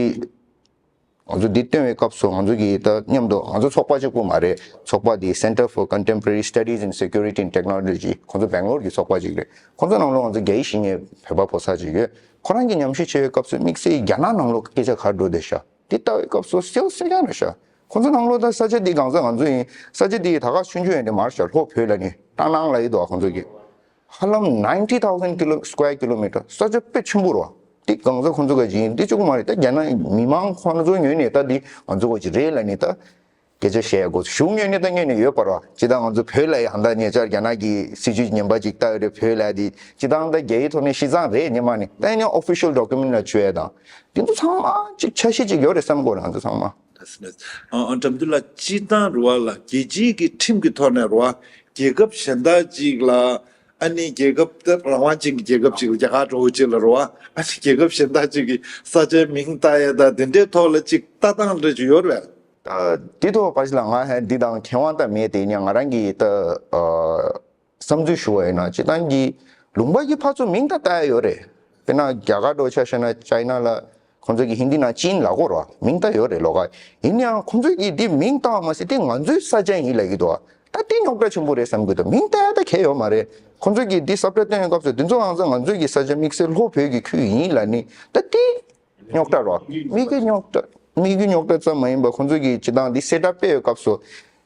ང་ཚོ་འདི་སྟོན་པའི་སྐབས་སུ་ང་ཚོ་གི་ད་མཉམ་དུ་ང་ཚོ་ཚོགས་པ་གཅིག་པུ་མ་རེད། ཚོགས་པ་འདི་Center for Contemporary Studies in Security and Technology ཁོང་ཚོ་སྦེང་ལོར་གྱི་ཚོགས་པ་གཅིག་རེད། ཁོང་ཚོ་ནང་ལོགས་ང་ཚོ་རྒྱ་ཡིག་ཤེས་མཁན་བོད་པ་ཕོ་གསར་གཅིག་ཡོད། ཁོ་རང་གིས་ཉམས་ཞིབ་བྱེད་པའི་སྐབས་སུ་དམིགས་བསལ་རྒྱ་ནག་ནང་ལོགས་སྐད་ཆ་ག་རེ་འགྲོ་བསྡད་ཤག་འདི་ལྟ་བའི་སྐབས་སུ་གསལ་པོ་གསལ་རྐྱང་རེད་ཤག་ཁོང་ཚོ་ནང་ལོགས་ད་ས་ཆ་འདི་གང་ཟག་ང་ཚོ་ཡིན། ས་ཆ་འདི་ད་ག་ཆུང་ཆུང་ཡོད་འདི་མ་རེད་ཤག་ལྷོ་བོད་ལ་ནི་ཏང་ནང་ལ་ཡོད་དོ། ཁོང་ཚོ་གི་ཧ་ལམ་ninety thousand kilo square kilometer ས་ཆ་དཔེ་ཆེན་པོ་རེད་བ། འདི་གང་ཟག་ཁོང་ཚོ་ག་ཅིག་ཡིན་འདི་གཅིག་མ་རེད། ད་རྒྱ་ནག་མི་མང་ཁོང་ཚོ་ངོས་ནས་ད་འདི་ང་ཚོ་ག་ཅིག་རེད་ལབ་ནི་ད། སྐད་ཆ་བཤད་དགོས། གཞུང་ངོས་ནས་ད་ངོས་ནས་ཡོད་པ་རེད་བ། སྤྱི་བཏང་ང་ཚོ་བོད་ལ་ཡང་ད་ཉེ་ཆར་རྒྱ་ནག་གི་སྲིད་ཇུས་ངན་པ་ཅིག་བཏགས་ཡོད་རེད་བོད་ལ། དེ་སྤྱི་བཏང་ད་རྒྱ་ཡིག་ཐོག་ནས་ཤི་ཙང་རེད་ཉི་མ་ནི་ད་ཡིན་ན་official document ལ་བཅོས་ཡ་དང་དེ་ཚོ་ཚང་མ་ཅིག་འཆར་གཞི་ཅིག་ཡོད་རེད་བསམ་གོ་རང་ཚོ་ཚང་མ། ཨ་ཨ་འགྲམ་དུ་ལ་སྤྱི་བཏང་རུ་བ་ལ་རྒྱལ་སྤྱིའི་གི་ཁྲིམས་ཀྱི་ཐོག་ནས་རུ་བ་རྒྱལ་ཁབ་གཞན་དག་ཅིག་ལ་ཨ་ནི་རྒྱལ་ཁབ་ད་རང་དབང་ཅན་གྱི་རྒྱལ་ཁབ་ཅིག་ལ་རྒྱ་གར་འདྲ་བོ་ཅིག་ལ་རུ་བ་ཨ་ནི་རྒྱལ་ཁབ་གཞན་དག་ཅིག་གི་ས་ཆའི་མིང་བཏགས་ཡ་ད་དེ་འདྲའི་ཐོག་ལ་ཅིག་ལྟ་སྟངས་འདྲ་ཅིག་ཡོད་རེད། ད་འདི་ཐོག་པ་ཞིག་ལ་ང་ཧན་འདི་དང་མཁས་དབང་ད་མེད་དེ་ཡིན་ཡང་ང་རང་གི་ད་ཨ་བསམ་ཚུལ་ཞུ་བ་ཡིན་ན་སྤྱི་བཏང་གི་ལུང་པ་གི་ཕར་ཚུར་མིང་ད་བཏགས་ཡ་ཡོད་རེད། དཔེར་ན་རྒྱ་གར་འདྲ་བོ་ཆ་བཞག་ན་ཅའི་ན་ལ་ཁོང་ཚོ་གི་ཧིན་དི་ནང་ཅིན་ལབ་ཀྱི་ཡོད་རེད་བ། མིང་ད་ཡོད་རེད་ལོགས་ཀ། ཡིན་ཡང་ཁོང་ཚོ་གིས་འདི་མིང་བཏགས་མ་ཟད་དེ་ང་ཚོའི་ས་ཆ་ཡིན་ལབ་ཀྱི་འདུག་ད་དེ་རྙོག་དྲ་ཆེན་པོ་རེད་བསམ་གྱི་འདུག་མིང་བཏགས་ཡ་ད་གལ་ཡོད་མ་རེད། ཁོང་ཚོ་གིས་འདི་ས་བཀྲ་བཏོན་པའི་སྐབས་སུ་འདི་ཚོ་ང་ཚོ་ང་ཚོའི་གི་ས་ཆ་དམིགས་བསལ་ལྷོ་བོད་ཀྱི་ཁུལ་ཡིན་ལབ་ནི་ད་དེ་རྙོག་དྲ་རོ། མི་གི་རྙོག་དྲ་མི་གི་རྙོག་དྲ་ཙམ་མ་ཡིན་པར་ཁོང་ཚོ་གིས་སྤྱི་བཏང་འདི་གསལ་བསྒྲགས་སྤེལ་བའི་སྐབས་སུ་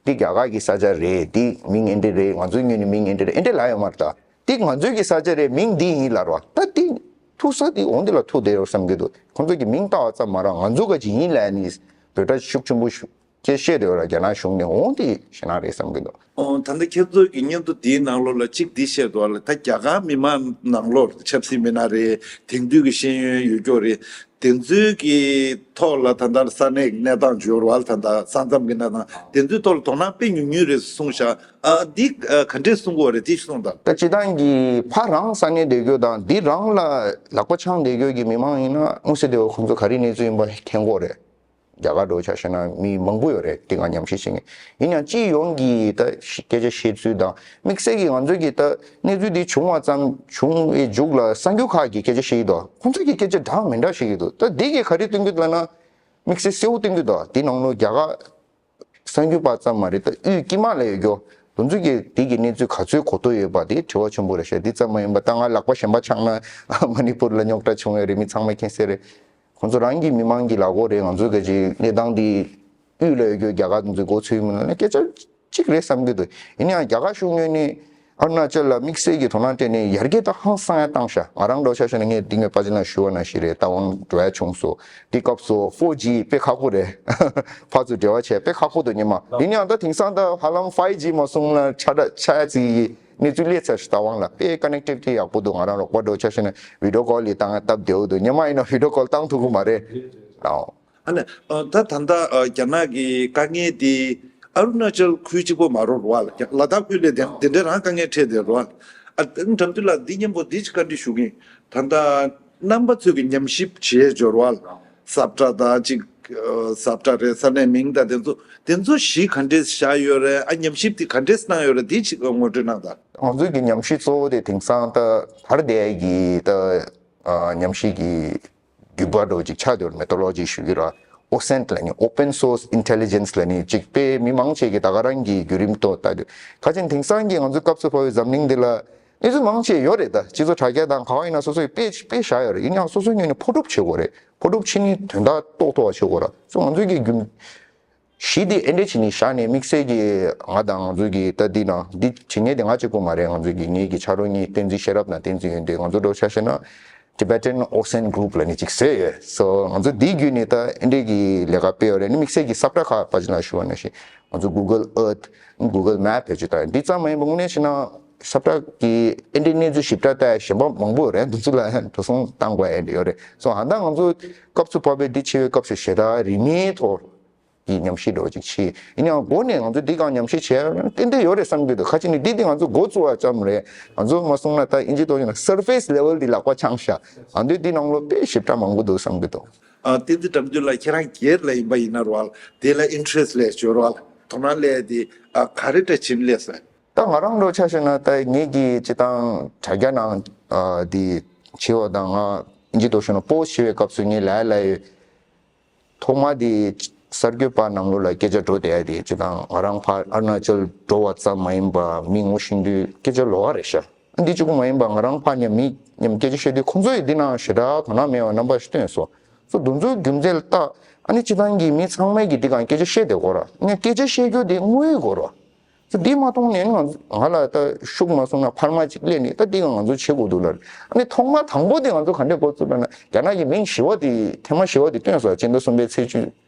འདི་རྒྱ་གར་གྱི་ས་ཆ་རེད། འདི་མིང་ཨེ་འདྲ་རེད། ང་ཚོའི་ངོས་ནས་མིང་ཨེ་འདྲ་རེད། ཨེ་འདྲ་ལབ་ཡོད་མ་རེད། ད་འདི་ང་ཚོའི་གི་ས་ཆ་རེད། མིང་འདི་ཡིན་ལབ་རོ། ད་འདི་ཐུག་ས་འདི་འོང་འདི་ལ་ཐུག་བསྡད་ཡོད་བསམ་གྱི་འདུག་ཁོང་ཚོ་གིས་མིང་བཏགས་པ་ཙམ་མ་རེད། ང་ཚོ་ག་ཅིག་ཡིན་ལབ་ནི་འབོད་སྒྲ་ཤུགས་ཆེན་པོ་ཞུ་ཅེས་བཤད་བསྡད་ཡོད་ར། རྒྱ་ནག་གཞུང་ནས་འོང་དེ་ཞེ་ན་རེད་བསམ་གྱི་འདུག་ཨོ་ད་ལྟ་ཁྱེད་ཚོ་གི་སྙན་ཐོ་འདིའི་ནང་ལོགས་ལ་གཅིག་འདི་བཤད་འདུག་ལ། ད་རྒྱ་གར་མི་མང་ནང་ལོགས་ཆབ་སྲིད་མི་སྣ་རེད། དེང་དུས་ཀྱི་ཤེས་ཡོན་ཡོད་རྒྱུ་རེད། དེ་ཚོའི་གི་ཐོག་ལ་ད་ལྟ་ས་གནས་ཀྱི་གནས་སྟངས་འབྱོར་བ་ད་ལྟ་ས་མཚམས་ཀྱི་གནས་སྟངས་དེ་ཚོའི་ཐོག་ལ་དོ་སྣང་དཔེ་ཉུང་ཉུང་རེད་གསུངས་ཤག་ཨ་འདི་ཨ་ག་འདྲས་གསུང་དགོས་རེད་འདི་གསུངས་དང་། ད་སྤྱི་བཏང་གི་ཕ་རང་ས་གནས་བསྡད་རྒྱུ་དང་འདི་རང་ལ་ལག་པ་འཆང་བསྡད་རྒྱུ་གི་མི་མང་ཡིན་ན་དངོས་སུ་བསྡད་པ་ཁོང་ཚོ་ག་རེ་གནས་ཚུལ་ཡིན་པ་མཁྱེན་གྱི་ཡོད་རེད། རྒྱ་གར་འདྲ་བོ་ཆ་བཞག་ན་མི་མང་པོ་ཡོད་རེད། དེ་སྒང་ཉམས་ཞིབ་བྱེད་མཁན། ཡིན་ཡང་སྤྱི་ཡོངས་ཀྱི་ད་སྐད་ཆ་བཤད་ཚུལ་དང་དམིགས་བསལ་གྱི་ང་ཚོའི་གི་ད་གནས་ཚུལ་འདི་བྱུང་བ་ཙམ་བྱུང་བའི་མཇུག་ལ་གསར་འགྱུར་ཁག་གིས་སྐད་ཆ་བཤད་ཀྱི་འདུག་ཁོང་ཚོས་ཀྱི་སྐད་ཆ་འདྲ་མི་འདྲ་བཤད་ཀྱི་འདུག་ད་འདི་གིས་ག་རེ་སྟོན་གྱི་འདུག་ལབ་ན། དམིགས་བསལ་གསལ་པོ་སྟོན་གྱི་འདུག་འདི་ནང་ལོགས་རྒྱ་གར་གསར་འགྱུར་པ་ཙམ་མ་རེད། ད་དབུས་དཀྱིལ་མ་ལ་ཡོད་རྒྱུ་དེ་ཚོ་གི་དེ་གི་གནས་ཚུལ་ག་ཚོད་གོ་རྟོགས་ཡོད་པ་དེ་དྲི་བ་ཆེན་པོ་རེད་ཤག་འདི་ཙམ་མ་ཡིན་པ་ད་ང་ལག་པ་གཞན་པ་འཆང་ན་མ་ནི་པུར་ལ་རྙོག་དྲ་བྱུང་ཡོད་རེད། མི་ཚང་མས་མཁྱེན་གསལ་རེད། ཁོང་ཚོ་རང་གི་མི་མང་གི་ལག་འོག་རེད། ང་ཚོའི་ག་ཅིག་གནས་སྟངས་འདི་དབུས་ལ་ཡོད་རྒྱུ་རྒྱ་གར་དེ་ཚོའི་མགོ་ཚོས་མིན་ལ་ན་སྐད་ཆ་གཅིག་རེད་བསམ་གྱི་འདུག་ཡིན་ཡང་རྒྱ་གར་གཞུང་ངོས་ནས་ཨ་རུ་ན་ཅལ་ལ་དམིགས་བསལ་གྱི་དོ་སྣང་སྤྲད་ནས་ཡར་རྒྱས་ད་ཧང་སང་ཡ་བཏང་ཤག་ང་རང་འདྲ་ཆ་བཞག་ན་ངས་འདི་ངས་པ་ཅི་ན་ཞུ་བ་ནང་བཞིན་རེད། རྟ་དབང་འགྲོ་ཡ་བྱུང་སོང་། འདི་སྐབས་སུ་four G དཔེ་ཁག་པོ་རེད། ཕར་ཚུར་འབྲེལ་བ་བྱས་དཔེ་ཁག་པོ་འདུག་ཉི་མ་ཡིན་ཡང་ད་དེང་སང་ད་ཧ་ལམ་five G མ་སོང་ན་ཆ་ད་ཆ་ཡ་ཚིག་གི་གནས་ཚུལ་སླེབས་ཚར་ཤག་རྟ་དབང་ལ་དཔེ་connectivity ཡག་པོ་འདུག་ང་རང་རོགས་པ་འདྲ་ཆ་བཞག་ན་video call ཡི་བཏང་ཡ་སྟབས་བདེ་བོ་འདུག་ཉི་མ་ཡིན་ན་video call བཏང་ཐུབ་ཀྱི་མ་རེད། ཨོ། ཨ་ནི་ཨ་ད་ད་ལྟ་ཨ་རྒྱ་ནག་གི་དཀའ་ངལ་དེ་ཨ་རུ་ན་ཅལ་ཁུལ་གཅིག་པོ་མ་རེད་བ། ལ་དྭགས་ཁུལ་ལ་དེ་དེ་འདྲའི་རང་དཀའ་ངལ་འཕྲད་དེ་རེད་བ། ཨ་འགྲམ་དུ་ལ་འདི་མཉམ་པོ་འདི་ཅིག་བཀའ་འདྲི་ཞུ་གིན། ད་ལྟ་རྣམ་པ་ཚོས་ཀྱི་ཉམས་ཞིབ་བྱས་འབྱོར་བ། ས་བཀྲ་དང་ཅིག་ས་བཀྲ་རེད། ས་གནས་མིང་དང་དེ་ཚོ་དེ་ཚོ་གཞི་ག་འདྲས་བཞག་ཡོད་རེད། ཨ་ཉམས་ཞིབ་དེ་ག་འདྲས་གནང་ཡོད་རེད། དེ་ཅིག་ངོ་སྤྲོད་གནང་དང་། ང་ཚོའི་གི་ཉམས་ཞིབ་གཙོ་བོ་དེ་དེང་སང་ད་དར་བསྡད་ཀྱི་ད་ཉམས་ཞིབ་ཀྱི་བརྒྱུད་པ་འདྲ་ཅིག་ཆགས་བསྡད་ཡོད་རེད། མེ་ཐོ་ལོ་ཇི་ཞུ་གི་ར། ཨོ་སེན་ཊི་ལབ་ནི། Open Source Intelligence ལབ་ནི་ཅིག་དཔེ་མི་མང་ཆེ་གི་ད་ག་རང་གི་བརྒྱུད་རིམ་ཐོག་ལྟ་དུས། ཁ་ཅིག་དེང་སང་གི་ང་ཚོའི་སྐབས་སུ་བབས་པའི་འཛམ་གླིང་འདི་ལ་གནས་ཚུལ་མང་ཆེ་ཡོད་རེད། ད་སྤྱི་ཚོགས་དྲ་རྒྱ་དང་ག་བ་ཡིན་ན་སོ་སོ་ཡི་དཔེ་དཔེ་བཞག་ཡོད་རེད། ཡིན་ཡང་སོ་སོའི་ངོས་ནས་ཕོ་སྒྲུབ་བྱེད་དགོས་རེད། ཕོ་སྒྲུབ་བྱེད་ནི་དོན་དག་རྟོགས་ཐུབ་པ་བྱེད་དགོས་ར། སོ་ང་ཚོའི་གི་རྒྱུ་གཞི་འདི་ཨེ་འདྲས་བྱེད་ནི་བཞག་ནས་དམིགས་བསལ་གྱི་ང་དང་ང་ཚོའི་གི་ད་འདི་ནང་འདི་བྱེད་མཁན་དེ་ང་གཅིག་པུ་མ་རེད། ང་ཚོའི་གི་ངེད་ཀྱི་ཕྱག་རོགས་གཉིས་བསྟན་འཛིན་ཤེས་རབ་དང་བསྟན་འཛིན་ཡོན་ཏན། ང་ཚོ་འགྲོ་ཆ་བཤད་ན་Tibetan Ocean Group ལབ་ནི་ཅིག་བཟོས་ཡོད། སོ་ང་ཚོ་འདི་བརྒྱུད་ནས་ད་ཨེ་འདྲས་ཀྱི་ལས་ཀ་སྤེལ་ཡོད་རེད། ནི་དམིགས་བསལ་གྱི་ས་བཀྲ་ཁག་པ་ཅིག་ལ་ཞུ་བ་ནང་བཞིན་ང་ཚོ་Google Earth, Google Map བེད་སྤྱོད་བཏང་ཡོད། འདི་ཙམ་མ་ཡིན་པ་དངོས་གནས་བྱས་ན་ས་བཀྲ་གི་ཨེ་འདྲས་གནས་ཚུལ་ཞིབ་ཕྲ་ལྟ་ཡ་གཞན་པ་མང་པོ་ཡོད་རེད། འདི་ཚོ་ལ་འགྲོ་སོང་བཏང་དགོས་ཡ་འདྲ་ཡོད་རེད། སོ་ཨ་ད་ང་ཚོ་སྐབས་སུ་བབས་པའི་འདི་ཆེ་བའི་སྐབས་སུ་ཞེ་དྲག་རིན་མེད་ཐོག་གི་ཉམས་ཞིབ་འདྲ་བོ་ཅིག་བྱས། ཡིན་ཡང་འགོ་ནས་ང་ཚོ་འདི་སྒང་ཉམས་ཞིབ་བྱས་ཏན་ཏན་ཡོད་རེད་བསམ་གྱི་འདུག་ཁ་ཅིག་ནི་འདི་འདི་ང་ཚོ་འགོ་བཙུགས་པ་ཙམ་རེད། ང་ཚོ་མ་གསུངས་ན་ད་ཨིན་ཇི་ཐོག་ཡིན་ན་surface level འདི་ལག་པ་འཆང་ཤག་ཨ་འདི་འདི་ནང་ལོགས་དཔེ་ཞིབ་ཕྲ་མང་པོ་འདུག་བསམ་གྱི་འདུག་ཨ་བསྟན་འཛིན་དགྲ་འདུལ་ལགས། ཁྱེད་རང་སྒེར་ལ་ཡིན་པ་ཡིན་ན་རོལ་དེ་ལ་interest ལས་འབྱོར་བ་ལ་དོ་སྣང་ལས་དེ་ཨ་ག་རེ་འདྲ་བྱིན་ལས་སོང་། ད་ང་རང་འདྲ་ཆ་བཞག་ན་ད་ངེད་ཀྱི་སྤྱི་བཏང་དྲ་རྒྱ་ནང་ཨ་འདི་བྱེད་པ་དང་ང་ཨིན་ཇི་ཐོག་ཞུ་ན་post བྱེད་པའི་སྐབས་སུ་ངས་ལ་ལ་ཡོད། ཐོག་མ་དེ་གསར་འགོད་པ་ནང་ལོགས་ལ་སྐད་ཆ་འགྲོ་བསྡད་ཡ་དེ་སྤྱིར་བཏང་ང་རང་ཕར་ཨ་རུ་ན་ཅལ་འགྲོ་བ་ཙམ་མ་ཡིན་པ་མི་ངོ་ཤེས་དུས་སྐད་ཆ་ལོགས་ཀ་རེད་ཤག་འདི་གཅིག་པུ་མ་ཡིན་པ་ང་རང་ཕར་མཉམ་མི་མཉམ་སྐད་ཆ་བཤད་དུས་ཁོང་ཚོ་ཡིས་འདི་ནང་ཞེ་དྲག་དོ་སྣང་མེད་པ་རྣམ་པ་ཞིག་སྟོན་སོང་། སོ་དེ་ཚོའི་རྒྱུ་མཚན་ལ་བལྟ། ཨ་ནི་སྤྱིར་བཏང་གི་མི་ཚང་མས་ཀྱི་འདི་གང་སྐད་ཆ་བཤད་བསྡད་ཀྱི་ཡོད་ར། ངས་སྐད་ཆ་བཤད་རྒྱུ་དེ་དངོས་ཡོད་ཀྱི་ཡོད་ར། འདི་མ་མཐོང་ནས་ང་ང་ལ་ད་ཤུགས་མ་སོང་ན་འཕར་མ་གཅིག་སླེབས་ནས་ད་འདི་ག་ང་ཚོ་བྱེད་དགོས་འདུག་ལབ། ཨ་ནི་ཐོག་མ་དང་པོ་དེ་ང་ཚོ་ག་འདྲས་འགོ་བཙུགས་ལབ་ན་རྒྱ་ནག་གི་མིང་བཞི་པ་དེ་ཐེངས་མ་བཞི་པ་དེ་བཏོན་སོང་། སྤྱི་ཟླ་གསུམ་པའི་ཚེས་བཅུ་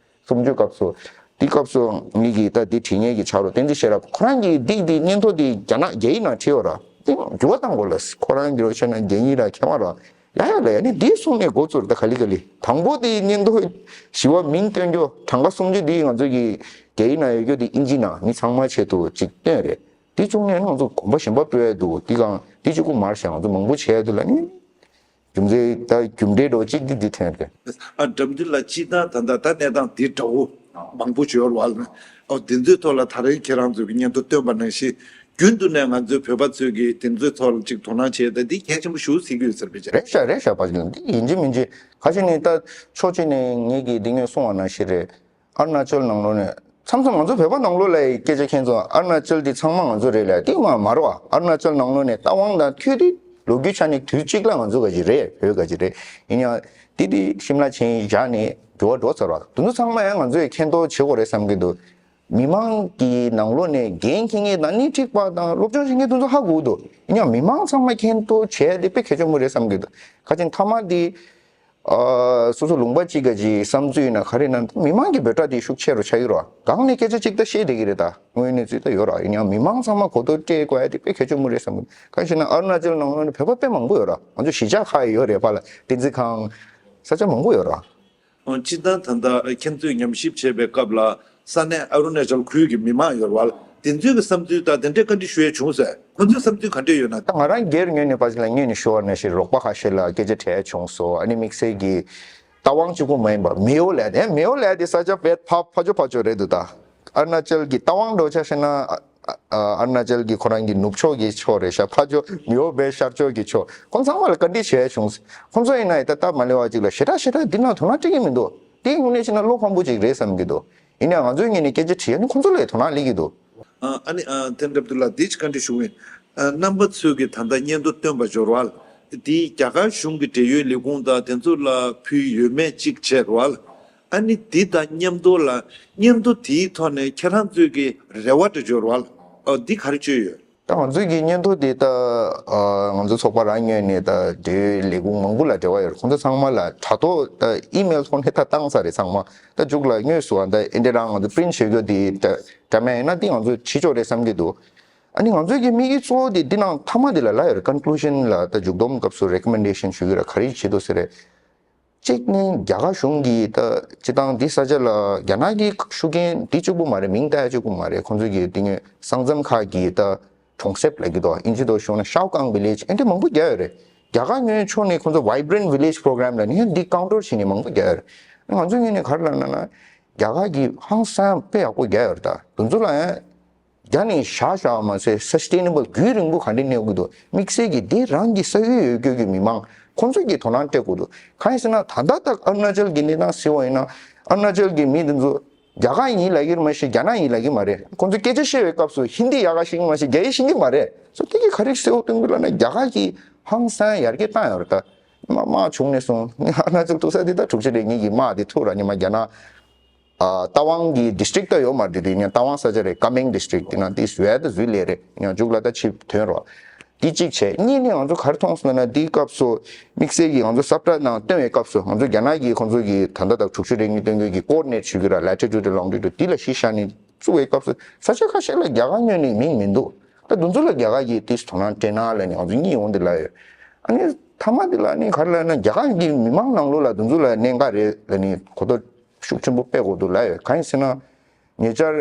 གསུམ་བཅུའི་སྐབས་སུ། དེ་སྐབས་སུ་ངེད་ཀྱི་ད་དེ་བྲིས་མཁན་གྱི་ཕྱག་རོགས་བསྟན་འཛིན་ཤེས་རབ་ཁོ་རང་གིས་འདི་འདི་སྙན་ཐོ་དེ་རྒྱ་ནག་རྒྱ་ཡིག་ནང་བྲིས་ཡོད་ར། དེ་འགྱུར་བ་གཏང་དགོས་ལབ། ཁོ་རང་འདི་རུ་བྱས་ན་རྒྱ་ཡིག་ར་མཁས་པ་ར། ཡ་ཡ་ལ་ཡ་ནི་འདི་གསུངས་ནས་འགོ་བཙུགས་ད་ག་ལེ་ག་ལེ། དང་པོ་དེ་སྙན་ཐོ་བཞི་པ་མིང་བཏོན་རྒྱུ་གྲངས་ཀ་སུམ་ཅུ་འདི་ང་ཚོ་གི་རྒྱ་ཡིག་ནང་ཡོད་རྒྱུ་དེ་ཨིན་ཇི་ནང་མི་ཚང་མ་ཆེད་དུ་ཅིག་བཏོན་རེད། དེ་བྱུང་ནས་ང་ཚོ་གོམ་པ་གཞན་པ་སྤོ་ཡ་འདུག་དེ་གང་དེ་གཅིག་པུ་མ་རེད་ཤག་ང་ཚོ་མང་པོ་བྱས་ཡ་འདུག་ལབ་ནི། རྒྱུ་མཚན་ད་རྒྱུ་འབྲས་འདྲ་བོ་གཅིག་འདི་འདི་ཐོན་རེད། ཨ་དགྲ་འདུལ་ལགས་སྤྱིར་བཏང་ད་ལྟ་ད་གནས་སྟངས་འདི་འདྲ་བོ་མང་པོ་འབྱོར་བ་ལ། ཨོ་དེ་ཚོའི་ཐོག་ལ་ད་རེས་ཁྱེད་རང་ཚོས་ཀྱི་སྙན་ཐོ་བཏོན་པ་ནང་བཞིན་རྒྱུན་དུ་ནས་ང་ཚོའི་བོད་པ་ཚོས་ཀྱི་དེ་ཚོའི་ཐོག་ལ་ཅིག་དོ་སྣང་བྱས་ད་འདི་གལ་ཆེན་པོ་ཞིག་ཟེར་གྱི་ཡོད་ཟེར་བས་ཀྱི་རེད་ཤག་རེད་ཤག་པ་ཅིག་འདི་ཡིན་གཅིག་མིན་གཅིག་ཁ་ཤས་ནི་ད་ཕྱོགས་གཅིག་ནས་ངེད་ཀྱིས་འདི་སྔོན་གསུངས་པ་ནང་བཞིན་རེད། ཨ་རུ་ན་ཅལ་ནང་ལོགས་ནས་མཚམས་མཚམས་ང་ཚོ་བོད་པ་ནང་ལོགས་ལ་སྐད་ཆ་མཁན་ཚོ་ཨ་རུ་ན་ཅལ་འདི་ཚང་མ་ང་ཚོ་རེད་ལབ་དེ་མ་མ་རེད་བ། ཨ་རུ་ན་ཅལ་ནང་ལོགས་ནས་རྟ་དབང་དང་ཁྱོད་དེ་ལོ་རྒྱུས་ཆ་ནས་དུས་གཅིག་ལ་ང་ཚོ་ག་ཅིག་རེད། བོད་ག་ཅིག་རེད། ཡིན་ཡང་དེ་དེ་ཤིམ་ལ་ཆེན་བཞག་ནས་འགྱུར་བ་འགྲོ་ཚར་བ་དེ་ཚོ་ཚང་མ་ཡང་ང་ཚོས་མཁྱེན་རྟོགས་བྱེད་དགོས་རེད་བསམ་གྱི་འདུག་མི་མང་གི་ནང་ལོགས་ནས་འགན་འཁྱེར་མཁན་དང་སྣེ་ཁྲིད་པ་དང་སློབ་སྦྱོང་བྱེད་མཁན་དེ་ཚོ་ཧ་གོ་གི་འདུག་ཡིན་ཡང་མི་མང་ཚང་མ་མཁྱེན་རྟོགས་བྱས་དེ་དཔེ་གལ་ཆེན་པོ་རེད་བསམ་གྱི་འདུག་ཁ་ཅིག་མཐའ་མ་དེ། ཨ་སོ་སོ་ལུང་པ་གཅིག་ག་ཅིག་བསམ་ཚུལ་ཡིན་ན་ག་རེ་ན་མི་མང་གི་འབོད་སྒྲ་དེ་ཤུགས་ཆེ་རུ་ཆགས་ཀྱི་རེད་བ། སྒང་ནས་སྐད་ཆ་གཅིག་ད་བཤད་བསྡད་ཀྱི་རེད། ད་དངོས་ཡོད་གནས་ཚུལ་ད་ཡོད་ར། ཡིན་ཡང་མི་མང་ཚང་མ་གོ་རྟོགས་སྤྲད་དགོས་ཡ་དེ་དཔེ་གལ་ཆེན་པོ་རེད་བསམ་གི། གང་ཞེ་ན་ཨ་རུ་ན་ཅལ་ནང་ལོགས་ནས་བོད་པ་དཔེ་མང་པོ་ཡོད་ར། ང་ཚོ་གཞིས་ཆགས་ཁག་ཡོད་རེད་པ་ལ་བསྟན་འཛིན་ཁང་ས་ཆ་མང་པོ་ཡོད་ར། ཨོ་སྤྱིར་བཏང་ད་ལྟ་ཁྱེད་ཚོས་ཉམས་ཞིབ་བྱེད་པའི་སྐབས་ལ་ས་གནས་ཨ་རུ་ན་ཅལ་ཁུལ་གྱི་མི་མང་ཡོད་རེད་བ་ལ་དེ་ཚོའི་གི་བསམ་ཚུལ་དང་དེ་འདྲའི་བཀའ་འདྲི་ཞུ་ཡ་བྱུང་ཟེར། ཁོ་ཚོའི་བསམ་ཚུལ་ག་འདྲས་ཡོད་ན། ད་ང་རང་སྒེར་ངོས་ནས་ཕར་ལ་ངོས་ནས་ཞུ་བ་ནང་བཞིན་རོགས་པ་ཁ་ཤས་ལ་སྐད་ཆ་དྲིས་བྱུང་སོང་། ཨ་ནི་དམིགས་བསལ་གྱི་རྟ་དབང་གཅིག་པུ་མ་ཡིན་པ་མེའོ་ལབ་དེ་མེའོ་ལབ་དེ་ས་ཆ་བེད་ཕ་ཕ་ཇོ་ཕ་ཇོ་རེད་འདུག་ད་ཨ་རུ་ན་ཅལ་གྱི་རྟ་དབང་འདྲ་བོ་ཆ་བཞག་ན་ཨ་ཨ་ཨ་རུ་ན་ཅལ་གྱི་ཁོ་རང་གི་ནུབ་ཕྱོགས་ཀྱི་ཕྱོགས་རེད་ཤག་ཕ་ཇོ་མེའོ་བེད་ཤར་ཕྱོགས་ཀྱི་ཕྱོགས་ཁོང་ཚང་མ་ལ་བཀའ་འདྲི་བྱས་བྱུང་། ཁོང་ཚོ་ཡིན་ན་ཡི་ད་སྟབས་མ་ལེགས་པ་ཅིག་ལ་ཞེ་དྲག་ཞེ་དྲག་འདི་ནང་དོ་སྣང་སྤྲད་ཀྱི་མི་འདུག་དེའི་དངོས་གནས་བྱས་ན་བློ་ཕམ་པོ་ཅིག་རེད་བསམ་གྱི་འདུག་ཡིན་ནའང་ང་ཚོའི་ངོས་ནས་སྐད་ཆ་དྲིས་ཡ་ནི་ཁོང་ཚོ་ལ་ཡི་དོ་སྣང་སླེབས་ཀྱི་འདུག་ཨ་ནི་ཨ་དེ་འདྲ་འདུག་ལ་འདི་ཅིག་བཀའ་འདྲི་ཞུ་གི་ཡིན། ཨ་རྣམ་པ་ཚོས་ཀྱི་ད་ལྟ་སྙན་ཐོ་བཏོན་པ་འབྱོར་བ་ལ་འདི་རྒྱ་གར་གཞུང་གི་འབྲེལ་ཡོད་ལས་ཁུངས་དང་དེ་ཚོ་ལ་ཕུལ་ཡོད་མེད་ཅིག་བྱས་རོགས་ལ། ཨ་ནི་འདི་དང་མཉམ་དུ་ལ་སྙན་ཐོ་དེའི་ཐོག་ནས་ཁྱེད་རང་ཚོས་ཀྱི་རེ་བ་འདྲ་འབྱོར་བ་ལ་ཨ་འདི་ག་རེ་བཅོལ་ཡོད། ད་ང་ཚོའི་གི་སྙན་ཐོ་དེ་ད་ཨ་ང་ཚོ་ཚོགས་པ་རང་ངོས་ནས་ད་འབྲེལ་ཡོད་ལས་ཁུངས་མང་པོ་ལ་འབྲེལ་བ་ཡོད་རེད། ཁོང་ཚོ་ཚང་མ་ལ་དྲ་ཐོག་ད་ཨི་མེལ་ཐོག་ནས་ད་བཏང་ཚར་རེད་ཚང་མ། ད་མཇུག་ལ་དངོས་སུ་ཨ་ད་ཨེ་འདྲ་རང་ང་ཚོ་པི་རིན་ཊི་བྱེད་རྒྱུ་དེ་ད་འདྲ་མེད་ཡིན་ན་དེ་ང་ཚོ་བྱེད་ཆོག་རེད་བསམ་གྱི་འདུག་ཨ་ནི་ང་ཚོའི་གི་དམིགས་ཡུལ་གཙོ་བོ་དེ་འདི་ནང་མཐའ་མ་དེ་ལ་ལབ་ཡོད་རེད། ཀོན་ཀུ་ལུ་ཤན་ལ་ད་མཇུག་སྡོམ་སྐབས་སུ་རེ་ཀོ་མེན་ཌེ་ཤན་ཞུ་གི་ར་ག་རེ་བྱེད་འདུག་ཟེར་རེད། གཅིག་ནི་རྒྱ་གར་གཞུང་གིས་ད་སྤྱིར་བཏང་འདི་ས་ཆ་ལ་རྒྱ་ནག་གི་ཤུགས་རྐྱེན་འདི་གཅིག་པུ་མ་རེད། མིང་བཏགས་ཡ་གཅིག་པུ་མ་རེད། ཁོང་ཚོ་གི་འདི་ངོས་ས་མཚམས་ཁག་གི་ད་གྲོང་གསེབ་ལབ་ཀྱི་འདུག་ཨིན་ཇི་ཐོག་ཞུ་ན་ཤའོ་ཀང་བི་ལེ་ཇི་ཨེ་འདྲ་མང་པོ་རྒྱག་ཡོད་རེད། རྒྱ་གར་ངོས་ཕྱོགས་ནས་ཁོང་ཚོ་Vibrant Village Program ལབ་ནས་འདི་ཀའུན་ཊར་བྱས་ནས་མང་པོ་རྒྱག་ཡོད་རེད། ང་ཚོའི་ངོས་ནས་ག་རེ་ལབ་ན་ན། རྒྱ་གར་གྱིས་ཧང་སང་དཔེ་ཡག་པོ་རྒྱག་ཡོད་རེད། ད་དེ་ཚོ་ལ་ཡང་རྒྱ་ནས་བཞག་བཞག་མ་ཟད་སས་ཊེ་ནེ་བལ་རྒྱུན་རིང་པོ་ག་འདྲ་གནས་དགོས་འདུག་དམིགས་བསལ་གྱིས་དེ་རང་གི་ས་ཡུལ་ཡོད་རྒྱུ་གི་མི་མང་ཁོང་ཚོས་ཀྱི་དོ་སྣང་སྤྲད་དགོས་འདུག་གང་ཡིན་ཟེར་ན་ད་ལྟ་ད་ཨ་རུ་ན་ཅལ་གྱི་གནས་སྟངས་གཟིགས་པ་ཡིན་ན་ཨ་རུ་ན་ཅལ་གྱི་མི་དེ་ཚོ་རྒྱ་གར་ཡིན་ལབ་ཀྱི་རེད་མ་གཞི་རྒྱ་ནག་ཡིན་ལབ་ཀྱི་མ་རེད། ཁོང་ཚོས་སྐད་ཆ་བཤད་པའི་སྐབས་སུ་ཧིན་དི་ཡག་ག་ཤེས་ཀྱི་མ་གཞི་རྒྱ་ཡིག་ཤེས་ཀྱི་མ་རེད། སོ་དེ་གི་ག་རེ་གསལ་པོ་སྟོན་དགོས་ལབ་ན་རྒྱ་གར་གྱིས་ཧང་སང་ཡར་རྒྱས་བཏང་ཡོད་རེད། ད་དམག་དམག་བྱུང་ནས་བཟུང་ཨ་རུ་ན་ཅལ་ཐུག་ས་དེ་ད་དྲུག་ཅུ་རེ་གཉིས་ཀྱི་དམག་དེ་ཐུག་ར་ཉི་མ་རྒྱ་ནག་ཨ། རྟ་དབང་གི་district ད་ཡོད་མ་རེད། དེ་ཡིན་ཡང་རྟ་དབང་ས་ཆ་རེད། ཀ་མེང་district དེ་ན་དེ་བཟོས་ད་བཟོས་ལས་རེད། ཡང་མཇུག་ལ་ད་ཕྱིར་ཐོན་རོགས། དེ་གཅིག་བྱས། གཉིས་ནས་ང་ཚོ་ག་རེ་མཐོང་སོང་ན་དེའི་སྐབས་སུ་དམིགས་བསལ་གྱིས་ང་ཚོ་ས་བཀྲ་ནང་བཏོན་པའི་སྐབས་སུ་ང་ཚོ་རྒྱ་ནག་གིས་ཁོང་ཚོ་གི་ད་ལྟ་དང་དྲུག་ཅུ་རེ་གཉིས་སྟོན་མཁན་གྱི་ཀོ་ཌི་ནེཊ་ཞུ་གི་ར་latitude longitude དེ་ལ་གཞི་བཞག་ནས་བཙུགས་པའི་སྐབས་སུ་ས་ཆ་ཁ་ཤས་ལ་རྒྱ་གར་ངོས་ནས་མིང་མི་འདུག་ད་དེ་ཚོ་ལ་རྒྱ་གར་གྱིས་དེ་དོ་སྣང་སྤྲད་ན་ལབ་ནས་ང་ཚོ་གཉིད་ཡོང་དེ་ལ་ཡོད། ཨ་ནི་མཐའ་མ་དེ་ལ་ནི་ག་རེ་ལབ་ན་རྒྱ་གར་གྱི་མི་མང་ནང་ལོགས་ལ་དེ་ཚོ་ལ་གནད་འགག་རེད་ལབ་ནས་གོ་རྟོགས་ཤུགས་ཆེན་པོ་སྤེལ་དགོས་འདུག་ལབ་ཡོད། གང་ཡིན་ཟེར་ན། ཉེ་ཆར་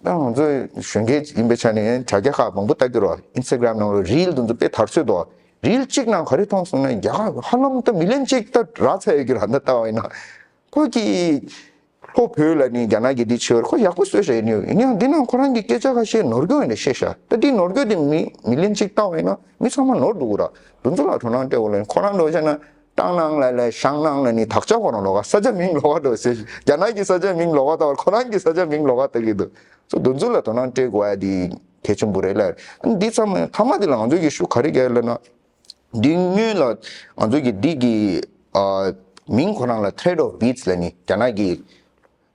ད་ང་ཚོ་གཞོན་སྐྱེས་ཡིན་པའི་ཆ་ནས་དྲ་རྒྱ་ཁག་མང་པོ་ལྟ་གི་རོགས། Instagram ནང་ལ་རིལ་དེ་ཚོ་དཔེ་དར་སྲོལ་འདུག་རིལ་གཅིག་ནང་ག་རེ་མཐོང་སོང་ན་རྒྱ་གར་ཧ་ལམ་ད་མི་ལན་གཅིག་ད་རག་ཚར་ཡོད་ཀྱི་ར། ད་ལྟ་བ་ཡིན་ན་ཁོ་གི་ལྷོ་བོད་ལ་ནི་རྒྱ་ནག་གི་འདི་བྱེད་པར་ཁོ་ཡག་པོ་བཟོས་བཞག་ཡིན་ཡོད། ཡིན་ཡང་འདི་ནང་ཁོ་རང་གི་སྐད་ཆ་ཁ་ཤས་ནོར་འཁྱོག་ཡིན་ནས་བཤད་བཞག་ད་འདི་ནོར་འཁྱོག་འདི་མི་མི་ལན་གཅིག་ལྟ་བ་ཡིན་ན་མི་ཚང་མ་ནོར་འདུག་གི་ར། དེ་ཚོ་ལ་དོ་སྣང་སྤྲད་དགོས་ལ་ཁོ་རང་འགྲོ་བྱས་ན། ཏང་ནང་ལ་ལ་ཤང་ནང་ལ་ནི་དག་ཆ་ཁོ་རང་ལོགས་ཀ་ས་ཆ་མིང་ལོགས་ཀ་འགྲོ་ཟེར། རྒྱ་ནག་གི་ས་ཆ་མིང་ལོགས་ཀ་ལྟ་བར་ཁོ་རང་གི་ས་ཆ་མིང་ལོགས་ཀ་ལྟ་གི་འདུག་སོ་དེ་ཚོ་ལ་དོ་སྣང་སྤྲད་དགོས་ཡ་དེ་གལ་ཆེན་པོ་རེད་ལ། འདི་ཚང་མ་མཐའ་མ་དེ་ལ་ང་ཚོ་གི་ཤུགས་ག་རེ་རྒྱག་ལ་ན། འདི་སྔོན་ལ་ང་ཚོ་གི་འདི་གི་ཨ་མིང་ཁོ་རང་ལ་Trade of Beads ལ་ནི་རྒྱ་ནག་གི་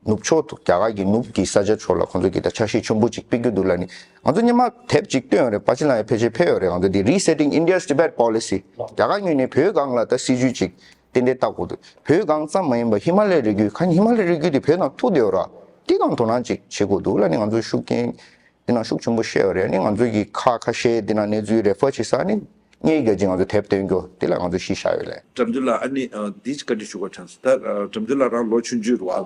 ནུབ་ཕྱོགས་དུ་རྒྱ་གར་གྱི་ནུབ་ཀྱི་ས་ཆ་ཕྱོགས་ལ་ཁོང་ཚོ་གིས་ད་འཆར་གཞི་ཆེན་པོ་ཅིག་སྤེལ་རྒྱུ་འདུག་ལབ་ནི། ང་ཚོ་སྔོན་མ་དེབ་ཅིག་བཏོན་ཡོད་རེད། པ་ཅི་ལ་ཡ་ཕལ་ཆེར་ཕེབས་ཡོད་རེད། ང་ཚོ་འདི་Resetting India's Tibet Policy རྒྱ་གར་ངོས་ནས་བོད་སྒང་ལ་ད་སྲིད་ཇུས་ཅིག་ཏན་ཏན་བཏགས་དགོས་འདུག་བོད་སྒང་ཙམ་མ་ཡིན་པར་ཧི་མ་ལའི་རི་རྒྱུད་ག་ཧི་མ་ལའི་རི་རྒྱུད་དེ་བོད་ནང་ཐུག་བསྡད་ཡོད་ར། དེ་སྒང་དོ་སྣང་ཅིག་བྱེད་དགོས་འདུག་ལབ་ནི་ང་ཚོ་ཤུགས་རྐྱེན་འདི་ནང་ཤུགས་ཆེན་པོ་བཤད་ཡོད་རེད། ནི་ང་ཚོ་གི་ཁ་ཁ་ཤས་འདི་ནང་གནས་ཚུལ་refer བྱེད་ས་ནི་སྔོན་གྱི་ཅིག་ང་ཚོ་དེབ་བཏོན་རྒྱུ་དེ་ལ་ང་ཚོ་གཞི་བཞག་ཡོད་ལས། དགྲ་འདུལ་ལགས་ཨ་ནི་འདི་ཅིག་བཀའ་འདྲི་ཞུ་དགོས་དྲན་སོང་། ད་དགྲ་འདུལ་ལགས་རང་ལོ་ཆུང་ཆུང་རེད་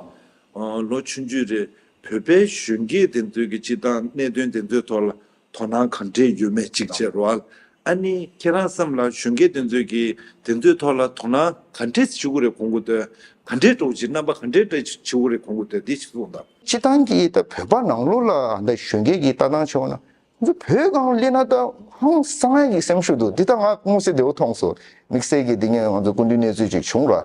བ། ལོ་ཆུང་ཆུང་རེད། བོད་པའི་གཞོན་སྐྱེས་དེ་ཚོའི་གི་སྤྱི་བཏང་གནད་དོན་དེ་ཚོའི་ཐོག་ལ་དོ་སྣང་ག་འདྲས་ཡོད་མེད་ཅིག་བྱས་རོགས། ཨ་ནི་ཁྱེད་རང་བསམ་ལ་གཞོན་སྐྱེས་དེ་ཚོའི་གི་དེ་ཚོའི་ཐོག་ལ་དོ་སྣང་ག་འདྲས་བྱེད་དགོས་རེད་དགོངས་ཀྱི་འདུག་ག་འདྲས་འགྲོ་གི་རྣམ་པ་ག་འདྲས་བྱེད་དགོས་རེད་དགོངས་ཀྱི་འདུག་འདི་བྱེད་དགོས་འདུག་སྤྱི་བཏང་གི་ད་བོད་པ་ནང་ལོགས་ལ་ད་གཞོན་སྐྱེས་ཀྱི་ལྟ་སྟངས་བྱས་པ་ན། ང་ཚོ་བོད་སྒང་སླེབས་ན་ད་ཧང་སང་ཡ་གི་སེམས་ཤུགས་འདུག་འདི་ད་ང་མངོན་གསལ་དོད་པོ་མཐོང་སོང་། དམིགས་བསལ་གྱི་འདི་ངས་ང་ཚོ་སྐུ་མདུན་གནས་ཚུལ་ཅིག་བྱུང་ར།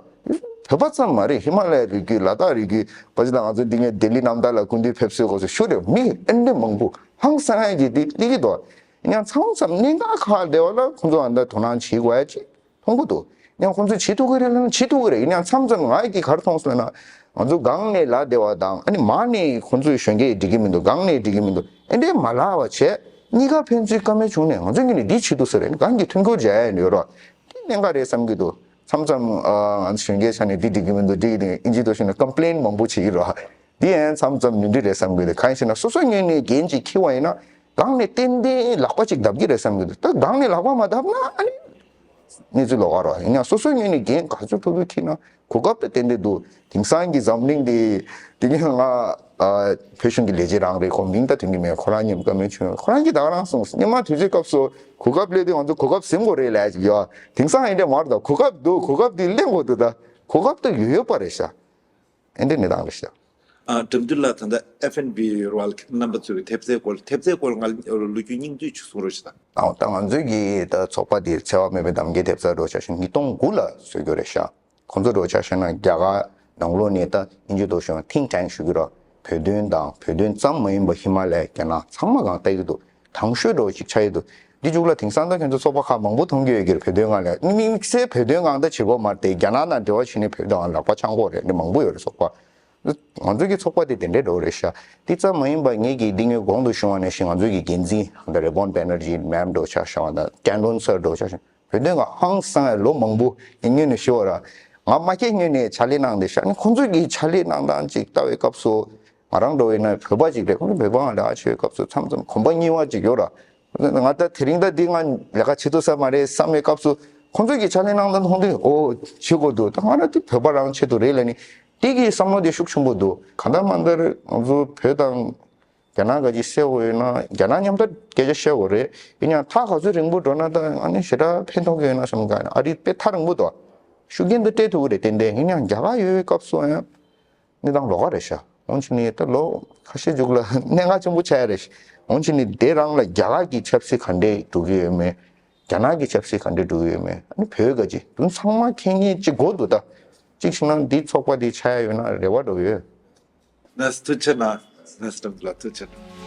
བོད་པ་ཙམ་མ་རེད། ཧི་མ་ལ་ཡ་རི་རྒྱུད་ལ་དྭགས་རི་རྒྱུད་པ་ཅི་ལ་ང་ཚོ་འདི་ངས་ལྡི་ལི་གནམ་ཐང་ལ་སྐུ་མདུན་ཕེབས་སོའི་སྐབས་སུ་ཤུ་རེ་མི་ཨེ་འདྲ་མང་པོ་ཧང་སང་ཡ་གི་འདི་སླེབས་ཀྱི་འདུག་ཡང་མཚམས་མཚམས་གནད་འགག་ཁག་བསྡད་པ་ལ་ཁོང་ཚོ་ཨ་ད་དོ་སྣང་བྱེད་དགོས་ཡ་ཅིག་མཐོང་གི་འདུག་ཡང་ཁོང་ཚོས་བྱེད་ཐུབ་ཀྱི་རེད་ལབ་ན་བྱེད་ཐུབ་ཀྱི་རེད། ཡིན་ཡང་མཚམས་མཚམས་ང་ཡི་གིས་ག་རེ་མཐོང་སོང་ལབ་ན། ང་ཚོ་སྒང་ནས་ལབ་བསྡད་པ་དང་ཨ་ནི་མར་ནས་ཁོང་ཚོའི་གཞོན་སྐྱེས་འགྲིག་གི་མི་འདུག་སྒང་ནས་འགྲིག་གི་མི་འདུག་ཨེ་འདྲས་མ་ལབ་པ་བྱས། གཉིས་ཀ་ཕན་ཚུན་བཀའ་མོལ་བྱུང་ནས་ང་ཚོ་གཉིས་ནས་འདི་བྱེད་ཐུབ་ས་རེད། སྒང་གི་མཐུན་འགྱུར་བྱ་ཡ་ཡོད་རོགས། འདི་གནད་འགག་རེད་བསམ་གྱི་འདུག་མཚམས་མཚམས་ཨ་ང་ཚོ་གཞོན་སྐྱེས་ཆ་ནས་འདི་འགྲིག་གི་མི་འདུག་འགྲིག་གི་འདུག་ཨིན་ཇི་ཐོག་ཤོད་ན་ཀམ་པི་ལེན་མང་པོ་བྱེད་ཀྱི་རོགས། འདི་ཡང་མཚམས་མཚམས་ནོར་འཁྲུལ་རེད་བསམ་གྱི་འདུག་གང་ཡིན་ཟེར་ན་སོ་སོ་ངོས་ནས་འགན་ཅིག་འཁྱེར་བ་ཡིན་ན་སྒང་ནས་ཏན་ཏན་ལག་པ་ཅིག་བརྡབ་ཀྱི་རེད་བསམ་གྱི་འདུག་ད་སྒང་ནས་ལག་པ་མ་བརྡབ་ན་ཨ་ནི་གནས་ཚུལ་ལོགས་ཀ་རོ། ཡིན་ཡང་སོ་སོའི་ངོས་ནས་འགན་ག་ཚོད་ཐུབ་ཐུབ་འཁྱེར་ན་གོ་སྐབས་དེ་ཏན་ཏན་འདུག་དེང་སང་གི་འཛམ་གླིང་འདི་དེ་ཉིན་ང་ཨ་བོད་གཞུང་གི་ལས་བྱེད་རང་རེད། ཁོང་མིང་ད་ཐོན་གྱི་མེད། ཁོ་རང་མཉམ་བཀའ་མོལ་བྱུང་། ཁོ་རང་གིས་ད་ག་རང་གསུངས། སྔོན་མ་དུས་ཚོད་སྐབས་སུ་གོ་སྐབས་སླེབས་དུས་ང་ཚོ་གོ་སྐབས་ཟིན་དགོས་རེད་ལབ་ཀྱི་ཡོད། དེང་སང་ཡིན་འདྲ་མ་རེད། ད་གོ་སྐབས་འདུག་གོ་སྐབས་འདི་ལེན་དགོས་འདུག་ད་གོ་སྐབས་ད་ཡོད་ཡོད་པ་རེད་ཤག་ཨེ་འདྲ་གནས་སྟངས་རེད་ཤག་ཨ་དགྲ་འདུལ་ལགས་ད་ལྟ་ཨེཕ་ཨེན་བི་རོལ་རྣམ་པ་ཚོའི་ཐེབས་རྩའི་སྐོར་ཐེབས་རྩའི་སྐོར་ང་ལོ་རྒྱུས་སྙིང་བསྡུས་ཅིག་གསུང་རོགས་ཞུ་དང་། ཨའོ་ད་ང་ཚོའི་གི་ད་ཚོགས་པ་འདི་འཚེ་བ་མེད་པའི་གཏམ་གྱི་ཐེབས་རྩ་འགྲོ་ཆ་ཤེས་ཉིས་སྟོང་དགུ་ལ་བཟོས་རྒྱུ་རེད་ཤག་ཁོང་ཚོ་འགྲོ་ཆ་ཤེས་ན་རྒྱ་གར་ནང་ལོགས་ནས་ད་ཨིན་ཇི་ཐོག་ཤོད་ན་ཐིང་ཊེང་ཞུ་གི་རོགས། བོད་དོན་དང་བོད་དོན་ཙམ་མ་ཡིན་པ་ཧི་མ་ལ་ཡའི་རྒྱ་ནག་ཚང་མ་སྒང་ལྟ་གི་འདུག་དང་ཤོས་འགྲོ་ཅིག་ཆགས་ཡི་འདུག་འདི་མཇུག་ལ་དེང་སང་ད་ཁྱོད་ཚོ་ཚོགས་པ་ཁག་མང་པོ་མཐོང་གི་ཡོད་ཀྱི་རེད། བོད་དོན་སྒང་ལ་དམིགས་བསལ་བོད་དོན་སྒང་ད་བྱེད་དགོས་མ་རེད་དེ། རྒྱ་ནག་ནང་འབྲེལ་བ་བྱས་ནས་བོད་དོན་སྒང་ལག་པ་འཆང་དགོས་རེད། འདི་མང་པོ་ཡོད་རེད་ཚོགས་པ། ང་ཚོ་གི་ཚོགས་པ་དེ་དེ་འདྲའི་འགྲོ་རེད་ཤག་འདི་ཙམ་མ་ཡིན་པ་ངེད་ཀྱིས་འདི་ངའི་གོང་དུ་ཞུ་བ་ནང་བཞིན་ང་ཚོ་གི་འགན་འཛིན་ད་རེ་བོན་བེ་ནར་ཇི་མེམ་འགྲོ་ཆ་ཤག་ད་ཀྲན་ལོན་སར་འགྲོ་ཆ་ཤག་བོད་དོན་སྒང་ཧང་སང་ཡ་ལོ་མང་པོ་ངས་སྔོན་ནས་ཞུ་བ་ར། ང་མ་སྐྱེས་སྔོན་ནས་ཕྱག་ལས་གནང་བསྡད་ཤག་ནི་ཁོང་ཚོ་གི་ཕྱག་ལས་གནང་སྟངས་ཅིག་ལྟ་བའི་སྐབས་སུ། ང་རང་འགྲོ་བས་ན་བོད་པ་ཅིག་རེད། ཁོང་ཚོ་བོད་པ་ང་ལས་ཆེ་བའི་སྐབས་སུ་མཚམས་མཚམས་གོམ་པ་རྙིང་བ་ཅིག་ཡོད་ར། ང་ད་དེ་རིང་ད་འདི་ང་ལས་ཀ་བྱེད་ཐུབ་ས་མ་རེད་བསམ་པའི་སྐབས་སུ་ཁོང་ཚོ་གི་ཕྱག་ལས་གནང་སྟངས་མཐོང་དུས་ཨོ་བྱེད་དགོས་འདུག་ད་ང་རང་འདི་བོད་པ་རང་ཆེད་དུ་རེད་ལབ་ནི་འདི་གི་བསམ་བློ་དེ་ཤུགས་ཆེན་པོ་འདུག་གང་ལྟར་མ་ལྟར་ང་ཚོ་བོད་དང་རྒྱ་ནག་ག་ཅིག་བསྲེ་དགོས་ཡོད་ན་རྒྱ་ནག་མཉམ་ད་སྐད་ཆ་བཤད་དགོས་རེད། ཡིན་ཡང་ཐག་ག་ཚོད་རིང་པོ་འགྲོ་ན་ད་ཨ་ནི་ཞེ་དྲག་ཕན་ཐོགས་ཀྱི་ཡོད་ན་བསམ་ག་ཨ་རི་དཔེ་ཐག་རིང་པོ་འདུག་ཤུགས་རྐྱེན་འདི་སྤྲད་ཐུབ་ཀྱི་རེད་ཏན་ཏན། ཡིན་ཡང་རྒྱ་གར་ཡོད་པའི་སྐབས་སུ་ཡང་། གནས་སྟངས་ལོགས་ཀ་རེད་ཤག་འོན་ཀྱང་ནི་ད་ལོ་ཁ་ཤས་མཇུག་ལ་གནད་འགག་ཆེན་པོ་ཆགས་ཡ་རེད་ཤག་འོན་ཀྱང་ནི་དེ་རང་ལ་རྒྱ་གར་གྱི་ཆབ་སྲིད་ག་འདྲས་འགྲོ་གི་ཡོད་མེད། རྒྱ་ནག་གི་ཆབ་སྲིད་ག་འདྲས་འགྲོ་གི་ཡོད་མེད། ཨ་ནི་བོད་ག་ཅིག་དུ་ཚང་མ་མཁྱེན་མཁན་ཅིག་དགོས་འདུག་ད་གཅིག་བྱས་ན་འདི་ཚོགས་པ་འདི་ཆགས་ཡ་ཡོད་ན་རེ་བ་འདྲ་བོ་ཡོད། ནས་ཐུགས་ཆེ་གནང་། ནས་སྟོན་ལ་ཐུགས་ཆེ་གནང་།